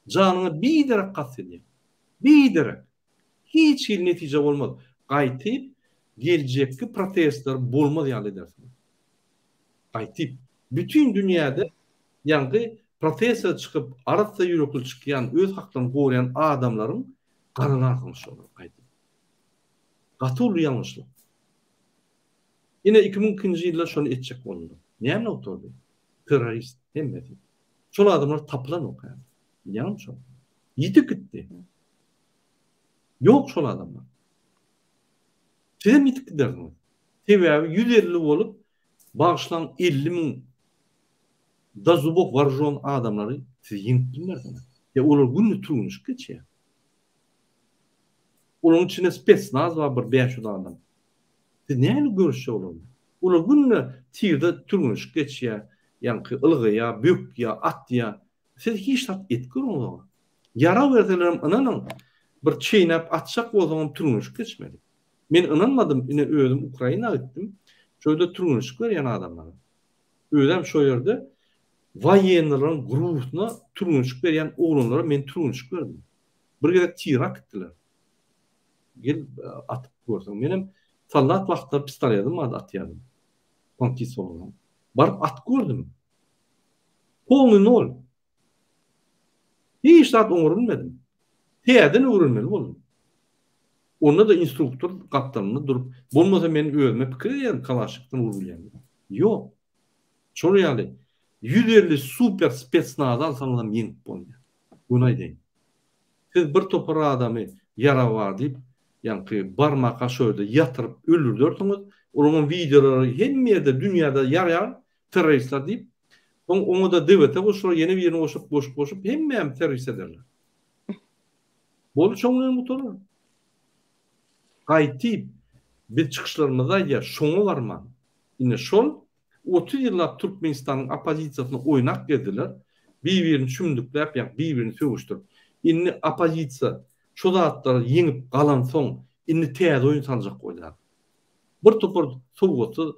Janyňa biderek kast edýär. Biderek. Hiç hili netije bolmaz. Gaýtyp geljekki protestler bolmaz ýaly edersiňiz. Gaýtyp bütin dünýäde ýaňky proteste çykyp arassa ýürekli çykýan öz haklaryny goraýan adamlaryň garalarsyňyz şolary gaýtyp. Gaty uly ýalňyşlyk. Ine 2002-nji ýylda şony etjek boldular. Näme gutardy? Terrorist hemmesi. Şol adamlar tapylanok häzir. Bilýäňmi şony? Ýitip gitdi. Ýok şol adamlar. Sizem ýitip gidersiňiz. Sebäbi 150 bolup, bagyşlaň 50 müň do zubov waružon adamlary siz ýeňip bilmersiňiz. Ýa olar günde türgenişik geçýär. Olaryň içinde spetsnaz bar bir 500 adam. Siz nähili göreşjek olar bilen? Olar günde tirde türgenişik geçýär, ýaňky ylgaýar, bökýär, atýar. Siz hiç zat edip görüňiz oňa. Ýarag berselerem ynanyň, bir çeýnäp atjak bolsaňam türgenişik geçmeli. Men ynanmadym, ine özüm Ukraina gitdim, şo ýerde türgenişik berýän adamlara. Özem şo ýerde woýennylaryň grubusyna türgenişik berýän oglanlara men türgenişik berdim. Bir gezek tire akitdiler. Gel atyp görseň. Menem soldat wagtlar pistoletim bardy atýardym. Tankist bolansoň. Baryp atyp gördüm. Polny nol. Hiç zat oňaryp bilmedim. Täzeden öwrenmeli boldum. Onda-da instruktor gapdalynda durup, bolmasa men özüme pikir edýärdim kalaşnikden urup bilýän diýip. Ýok. Şol ýaly 150 super spetsnazy alsaňyzam ýeňip bolmaýar. Göni aýdaýyn. Siz bir topar adamy ýarag bar diýip, ýaňky barmaka şo ýerde ýatyryp öldürdersiňiz. Olaryň wideolary hemme ýerde dünýäde ýarýar, terroristler diýip. Soň oňa-da DWT goşular, ýene birini goşup, goşup, goşup hemmämi terrorist ederler. Boldy şoň bilen gutarar. Gaýtyp biz çykyşlarymyzda aýdýar, şoňa barman. Ine şol 30 ýyllap Türkmenistanyň oppozisiýasyny oýnap gezdiler. Bir-birini çümdükläp, ýa bir-birini sögüşdirip. Indi oppozisiýa şo zatlary ýeňip galansoň, indi täze oýun saljak bolýar. Bir topar sowgatsyz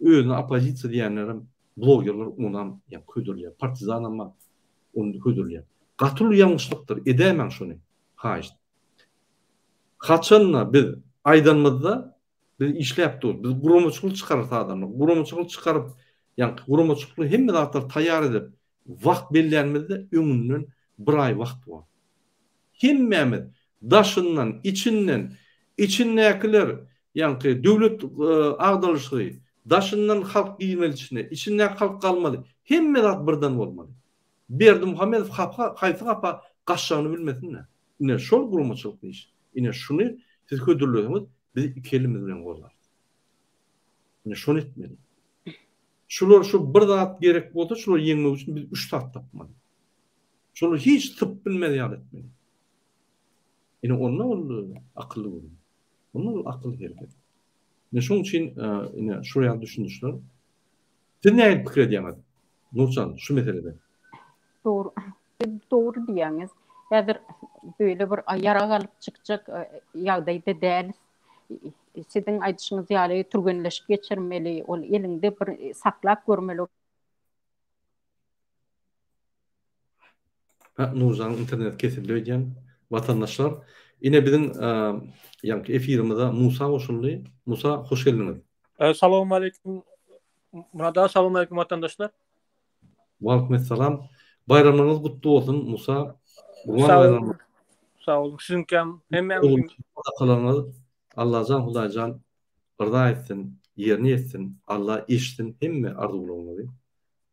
özüne oppozisiýa diýenlerem blogerler onam ýa hödürleýär. Partizanam bar, ony hödürleýär. Gaty uly ýalňyşlykdyr, edäýmäň şony, haýyşt. Haçanda biz aýdanymyzda biz işläp dur, biz guramaçylyk çykararys adamlar. Guramaçylyk çykaryp, ýaňky guramaçylykly hemme zatlary taýýar edip, wagt bellänimizde öňünden bir aý wagt bar. Hemmämiz daşyndan, içinden, içindäkiler, ýaňky döwlet agdarylyşygy, daşyndan halk girmeli içine, içindäki halk galmaly. Hemme zat birden bolmaly. Berdimuhamedow hapa, haýsy gapa gaçjagyny bilmesin-dä. Ine, şol guramaçylykly iş. Ine, şuny siz hödürleseňiz, biz iki elimiz bilen goldarys. Ine, şony etmeli. Şular şu bir zat gerek bolsa, şulary ýeňmek üçin biz üç zat tapmaly. Şolar hiç sypyp bilmez ýaly etmeli. Ine onda ol akylly görünýär. Onda ol akylly hereket. Ine şoň üçin ine şu ýaly düşündirişler. Siz nähili pikir edýäňiz? Nurjan, şu meselede. Dogry. Siz dogry diýýäňiz. Häzir beýle bir ýarag alyp çykjak ýagdaýda dälis. Siziň aýdyşyňyz ýaly türgenleşik geçirmeli, ol eliňde bir saklap görmeli. Ha, Nurjanyň internet kesildi öýdýän. Watandaşlar, ine biziň ýaňky efirimize Musa goşuldy. Musa, hoş geldiňiz. Salowmaleýkim Murat aga, salowmaleýkim watandaşlar. Waleýkim essalam. Baýramlaryňyz gutly bolsun, Musa. Gurban baýramy. Sag boluň. Siziňkem hemmäňiziň sadakalaryňyz Allajan Hudaýjan yrza etsin, ýerine ýetsin, Alla eşitsin hemme arzuwlaryňyzy.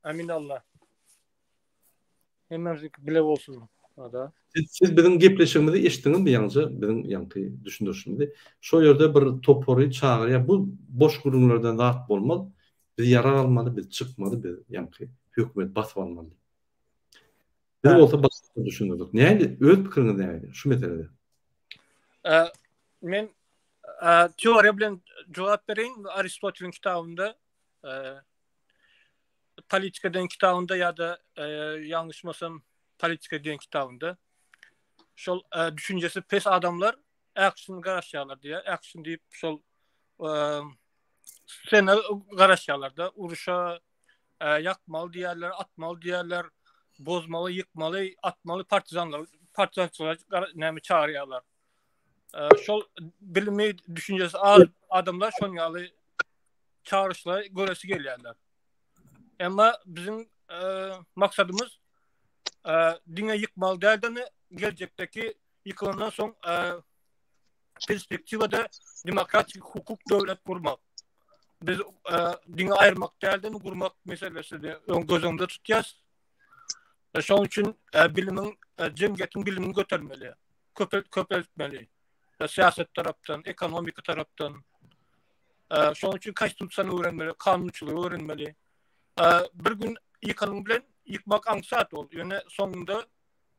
Amin Alla. Hemmämiziňki bile bolsun. Ada. Siz, siz biziň gepleşigimizi eşitdiňizmi ýaňja biziň ýaňky düşündirişimizi? Şo ýerde bir topary çagyrýar. Bu boş gürrüňlerden zat bolmaz. Biz ýarag almaly, biz çykmaly, biz ýaňky hökümeti basyp almaly. Biz bolsa başgaça düşündirdik. Nähili, öz pikiriňiz nähili şu meselede? Men teoriýa bilen jogap bereýin. Aristoteliň kitabynda Politika diýen kitabynda ýa-da ýalňyşmasam Politika diýen kitabynda şol düşünjesi pes adamlar action garaşýarlar diýýär. Action diýip şol sena garaşýarlar da uruşa ýakmaly diýýärler, atmaly diýýärler, bozmaly, ýykmaly, atmaly partizanlar, partizançylar näme çagyrýarlar. Şol bilimi, düşünjesi az adamlar şon ýaly çagyryşlary göresi gelýärler. Emma biziň e, maksadymyz e, diňe ýykmaly däl-de, geljekdeki ýykylandan soň e, perspektiwada demokratik hukuk döwlet gurmak. Biz e, diňe aýyrmak däl-de, gurmak meselesini öň göz öňünde tutýas. E, şonuň üçin e, bilimiň, e, jemgyýetiň bilimini götermeli, köpelt köpeltmeli. E, syýasat tarapdan, ekonomika tarapdan. E, şonuň üçin konstitusiýany öwrenmeli, kanunçylygy öwrenmeli. E, bir gün ýykanyň bilen ýykmak aňsat ol. Ýöne soňunda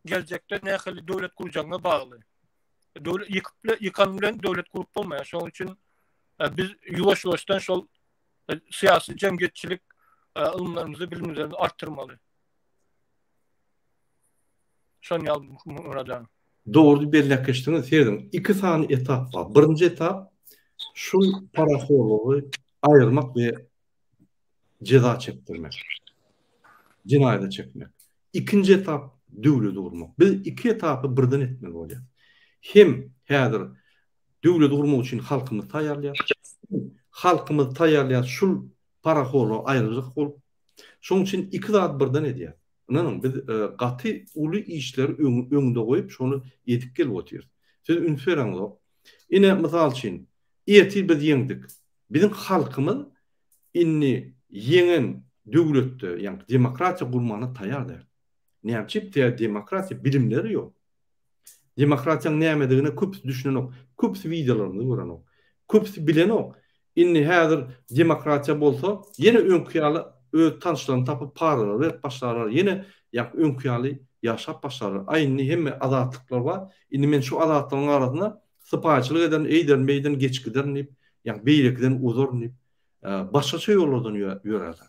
geljekde nähili döwlet gurjagyňa bagly. Döwlet ýykyp ýykan bilen döwlet gurup bolmaýar. Şonuň üçin e, biz ýuwaş-ýuwaşdan şol e, syýasy jemgyýetçilik e, ylymlarymyzy, bilimlerimizi artdyrmaly. Şony ýaly Murad aga. Dogry belläp geçdiňiz. Serediň, iki sany etap bar. Birinji etap şul parahorlugy aýyrmak we jeza çekdirmek. Jenaýata çekmek. Ikinji etap döwleti gurmak. Biz iki etapy birden etmeli bolýar. Hem häzir döwleti gurmak üçin halkymyzy taýýarlaýarys. Halkymyzy taýýarlaýarys şul parahorlugy aýyrjak bolup. Şonuň üçin iki zady birden edýäris. Ynanyň, biz gaty uly işleri öňde goýup, şony edip gelip otyrys. Siz üns bereňzok. Ine, mysal üçin, ertir biz ýeňdik. Biziň halkymyz indi ýeňen döwletde, ýagny demokratiýa gurmana taýýar däl. Näme üçin? Sebäbi demokratiýa bilimleri ýok. Demokratiýanyň nämedigine köpüsi düşünenok. Köpüsi wideolarymyzy görenok. Köpüsi bilenok. Indi häzir demokratiýa bolsa, ýene öňki ýaly öz tanyşlaryny tapyp paralar berip başlarlar, ýene ýaňky öňki ýaly ýaşap başlarlar. Aý indi hemme azatlyklar bar, indi men şu azatlygyň arasynda sypaýyçylyk ederin, eýderin, beýderin, geçip giderin diýip, ýaňky beýlekiden ozaryn diýip, başgaça ýollardan ýörärler.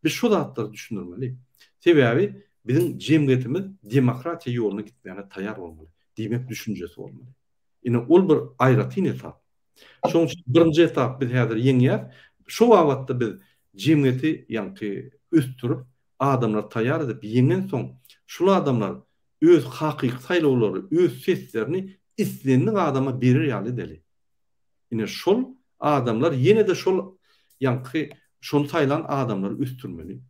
Biz şu zatlary düşündirmeli. Sebäbi biziň jemgyýetimiz demokratiýa ýoluna gitmäge taýýar bolmaly. Diýmek düşünjesi bolmaly. Ine ol bir aýratyn etap. Şonuň üçin birinji etap biz häzir ýeňýäs. Şu babatda biz jemgyýeti ýaňky ösdürip, adamlary taýýar edip ýeňensoň, şul adamlar öz hakyky saýlawlary, öz seslerini islendik adama berer ýaly edeli. Ine şol adamlar ýene-de şol ýaňky şony saýlan adamlary ösdürmeli.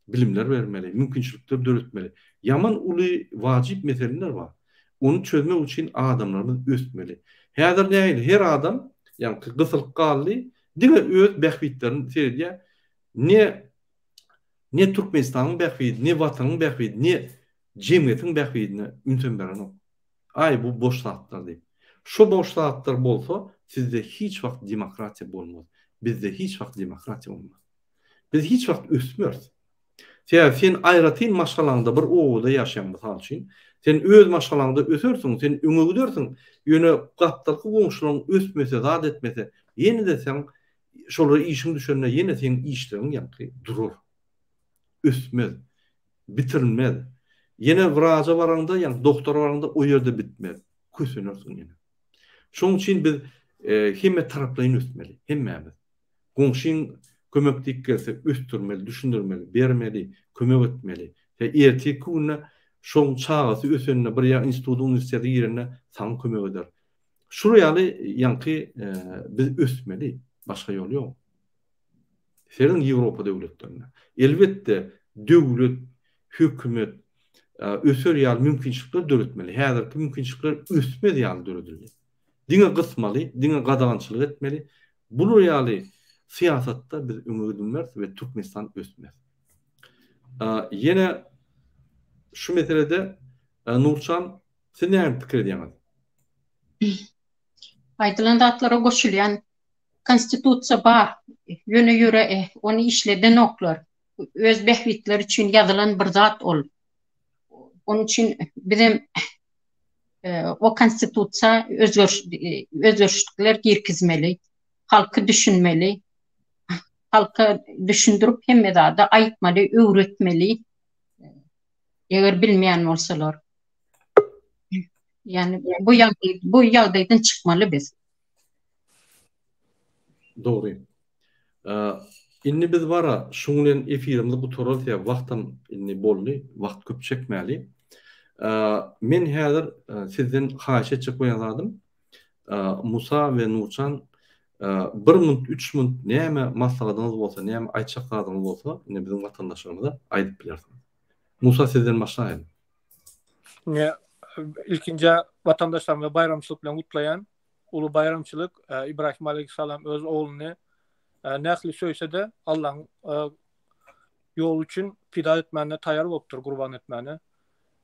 Bilimler bermeli, mümkinçilikler döretmeli. Ýaman uly wajyp meseleler bar. Ony çözmek üçin adamlarymyz ösmeli. Häzir nähili her adam ýaňky gysylyp galdy, diňe öz bähbitlerini seredýär. Ne ne Türkmenistanyň bähbidi, ne watanyň bähbidi, ne jemgyýetiň bähbidine ünsem berenok. Aý bu boş zatlar diýip. Şo boş zatlar bolsa sizde hiç wagt demokratiýa bolmaz. Bizde hiç wagt demokratiýa bolmaz. Biz hiç wagt ösmeris. Sebäbi sen aýratyn maşgalaňda bir obada ýaşaýaň mysal üçin. Sen öz maşgalaňda ösersiň, sen öňe gidersiň. Ýöne gapdalky goňşularyň ösmese, zat etmese, ýene-de seň şolara işiň düşende ýene seň işleriň ýaňky durar. Ösmez. Bitirilmez. Ýene wraja baraňda, ýagny doktora baraňda o ýerde bitmez. Kösenersiň ýene. Şonuň üçin biz hemme taraplaýyn ösmeli, hemmämiz. Goňşyň kömek diýip gelse ösdürmeli, düşündirmeli, bermeli, kömek etmeli. Tä ertirki günde şoň çagasy ösende, bir ýa instituta, uniwersitete girende saňa kömek eder. Şul ýaly ýaňky biz ösmeli, başga ýol ýok. Serediň Ýewropa döwletlerine. Elbetde, döwlet, hökümet. öser ýaly mümkinçilikler döretmeli. Häzirki mümkinçilikler ösmez ýaly döredildi. Diňe gysmaly, diňe gadagançylyk etmeli. Bular ýaly syýasatda biz öňe gidilmeris we Türkmenistan ösmez. Ýene şu meselede Nurçan siz näme pikir edýäňiz? Aýdylan zatlara goşulýan. Konstitusiýa bar, ýöne ýöre ony işledenoklar. Öz bähbitleri üçin ýazylan bir zat ol. Onuň üçin bizem o konstitusiýa özgerişlikler girkizmeli. Halky düşünmeli. Halka düşündirip hemme zady aýtmaly, öwretmeli. Eger bilmeýän bolsalar. Ýani bu ýagdaý bu ýagdaýdan çykmaly biz. Dogry. Indi biz bara şuň bilen efirimizi gutararys ýa wagtam indi boldy, wagt köp çekmäli. Men häzir sizden haýyş etjek bolýan zadym Musa we Nurjan bir munt, üç munt näme maslahatyňyz bolsa, näme aýtjak zadyňyz bolsa, indi biziň watandaşlarymyza aýdyp bilersiňiz. Musa sizden başlaýyn. Ine, ilkinji watandaşlarymyzy baýramçylyk bilen gutlaýan. Uly baýramçylyk. Ibrahim aleýhissalam öz ogluny nähili söýse-de, Allahyň ýoly üçin pida etmäne taýýar bolupdyr, gurban etmäne.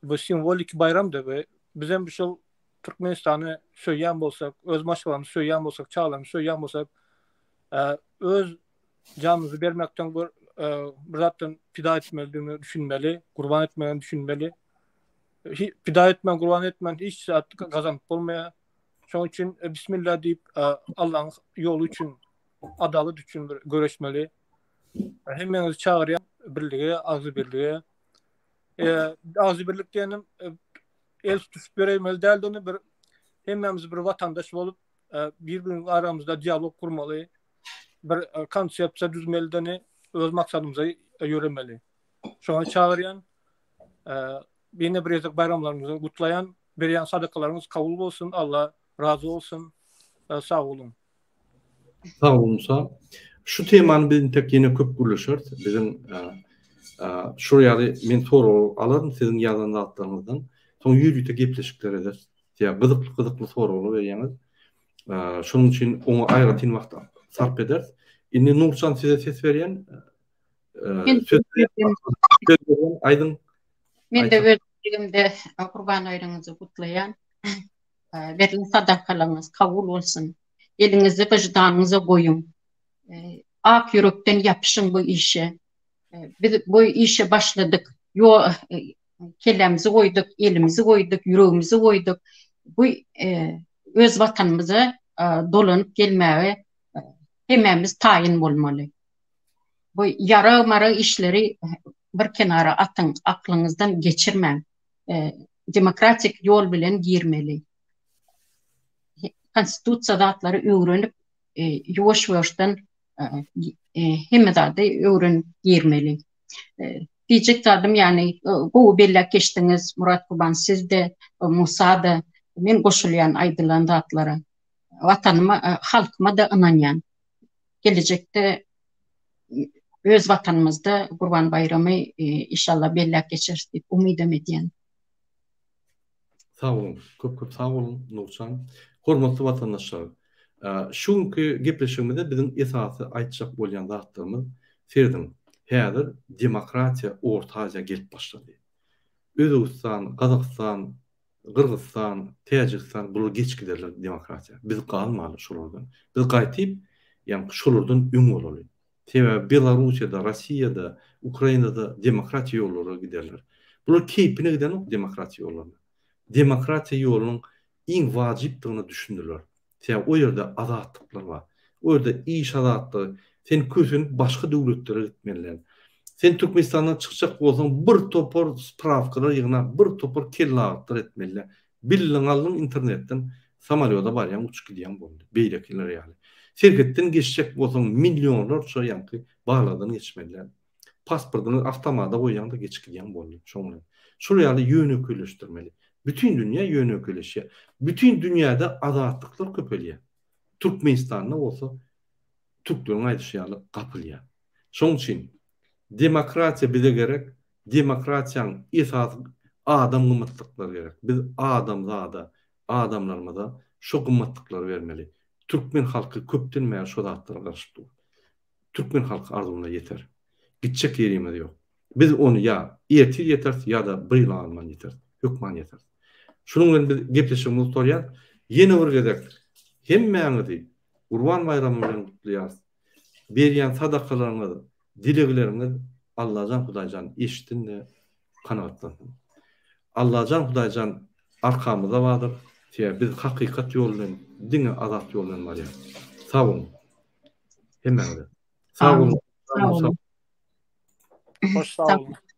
Bu simwoliki baýramdy we bizem şol Türkmenistany söýýän bolsak, öz maşgalamyzy söýýän bolsak, çagalarymyzy söýýän bolsak, öz janymyzy bermekden bir bir zatdan pida etmelidigini düşünmeli, gurban etmegini düşünmeli. Pida etmän, gurban etmän hiç zat gazanyp bolmaýar. Şonuň üçin e, bismillah diýip e, Allahyň ýoly üçin, adalat üçin bir göreşmeli. Hemmäňizi çagyrýan birlige, agzybirlige. E, agzybirlik diýenim e, el tutuşup ýöreýmeli däldigini bir hemmämiz bir watandaş bolup bir-birimiziň aramyzda dialog gurmaly. Bir konsepsiýa düzmelidini öz maksadymyza ýöremeli. Şoňa çagyrýan. Ýene bir gezek baýramlaryňyzy gutlaýan. Berýän sadakalaryňyz kabul bolsun. Allah razy bolsun. Sag boluň. Sag bol Musa. Şu temany biz intek ýene köp gürleşeris. Biziň şu ýaly men sorag alaryn siziň ýazan zatlaryňyzdan. Soň ýörite gepleşikler ederis. Ýa gyzykly gyzykly soraglar berýäňiz. Şonuň üçin oňa aýratyn wagt sarp ederis. Indi Nurjan size ses berýän. Söz berýän aýdyň. Men de öz dilimde Gurban aýryňyzy gutlaýan. Berlen sadakalaryňyz kabul bolsun. Eliňizi wyždanyňyza goýuň. Ak ýürekden ýapyşyň bu işe. Biz bu işe başladyk. Ýo kellämizi goýduk, elimizi goýduk, ýüregimizi goýduk. Bu öz watanymyza dolanyp gelmäge hemmämiz taýyn bolmaly. Bu ýarag-marag işleri bir kenara atyň, aklyňyzdan geçirmäň. Demokratik ýol bilen girmeli. Konstitusiýa zatlary öwrenip, ýuwaş-ýuwaşdan hemme zady öwrenip girmeli. Diýjek zadym ýagny gowy belläp geçdiňiz Murat Gurban sizde, Musa-da men goşulýan aýdylan zatlara. Watanyma, halkyma-da ynanýan. Gelejekde öz watanymyzda Gurban baýramy inşallah belläp geçeris diýip umydam edýän. Sag boluň, köp köp sag boluň Nurjan. Hormatly watandaşlar, şu günki gepleşigimizde biziň esasy aýtjak bolýan zatlarymyz, serediň, häzir demokratiýa Orta Aziýa gelip başlady. Özbegistan, Gazagystan, Gyrgyzystan, Täjigistan bular geç giderler demokratiýa. Biz galmaly şolardan. Biz gaýtyp, ýagny şolardan öň bolaly. Sebäbi Belarussiýada, Rossiýada, Ukrainada demokratiýa ýollara giderler. Bular keýpine gidenok demokratiýa ýollaryna. Demokratiýa ýolunyň iň wajypdygyna düşündiler. Sebäbi o ýerde azatlyklar bar. O ýerde iş azatlygy, sen kösenip başga döwletlere gitmeli däl. Sen Türkmenistandan çykjak bolsaň bir topar sprawkalar ýygnap, bir topar kellagytlar etmeli däl. Bildiň aldyň internetden samolýoda barýaň uçup gidýäň boldy. Beýlekiler ýaly. Serhetden geçjek bolsaň millionlarça ýaňky barlagdan geçmeli däl. Pasportyňy awtomada goýýaňda geçip gidýäň boldy. Şoň bilen. Şol ýaly ýönekeýleşdirmeli. Bütin dünýä ýönekeýleşýär. Bütin dünýäde azatlyklar köpelýär. Türkmenistanda bolsa türkleriň aýdyşy ýaly gapylýar. Şoň üçin demokratiýa bize gerek. Demokratiýaň esasy. Adam gymmatlyklary gerek. Biz adamzada, adamlarymyza şo gymmatlyklary bermeli. Türkmen halky köpden bäri şo zatlara garaşyp dur. Türkmen halky arzuwyna ýeter. Gitjek ýerimiz ýok. Biz ony ýa ertir ýeteris ýa-da bir ýyl alman ýeteris. Hökman ýeteris. Şunuň bilen biz gepleşigimizi gutarýas. Ýene bir gezek hemmäňizi Gurban baýramy bilen gutlaýarys. Berýän sadakalaryňyz, dilegleriňiz Allajan Hudaýjan eşitsin-de kanagatlansyn. Allajan Hudaýjan arkamyzda bardyr. Sebäbi biz hakykat ýoly bilen diňe azat ýol bilen barýarys. Sag boluň. Hemmäňize. Sag boluň. Sag boluň. Hoş sag boluň.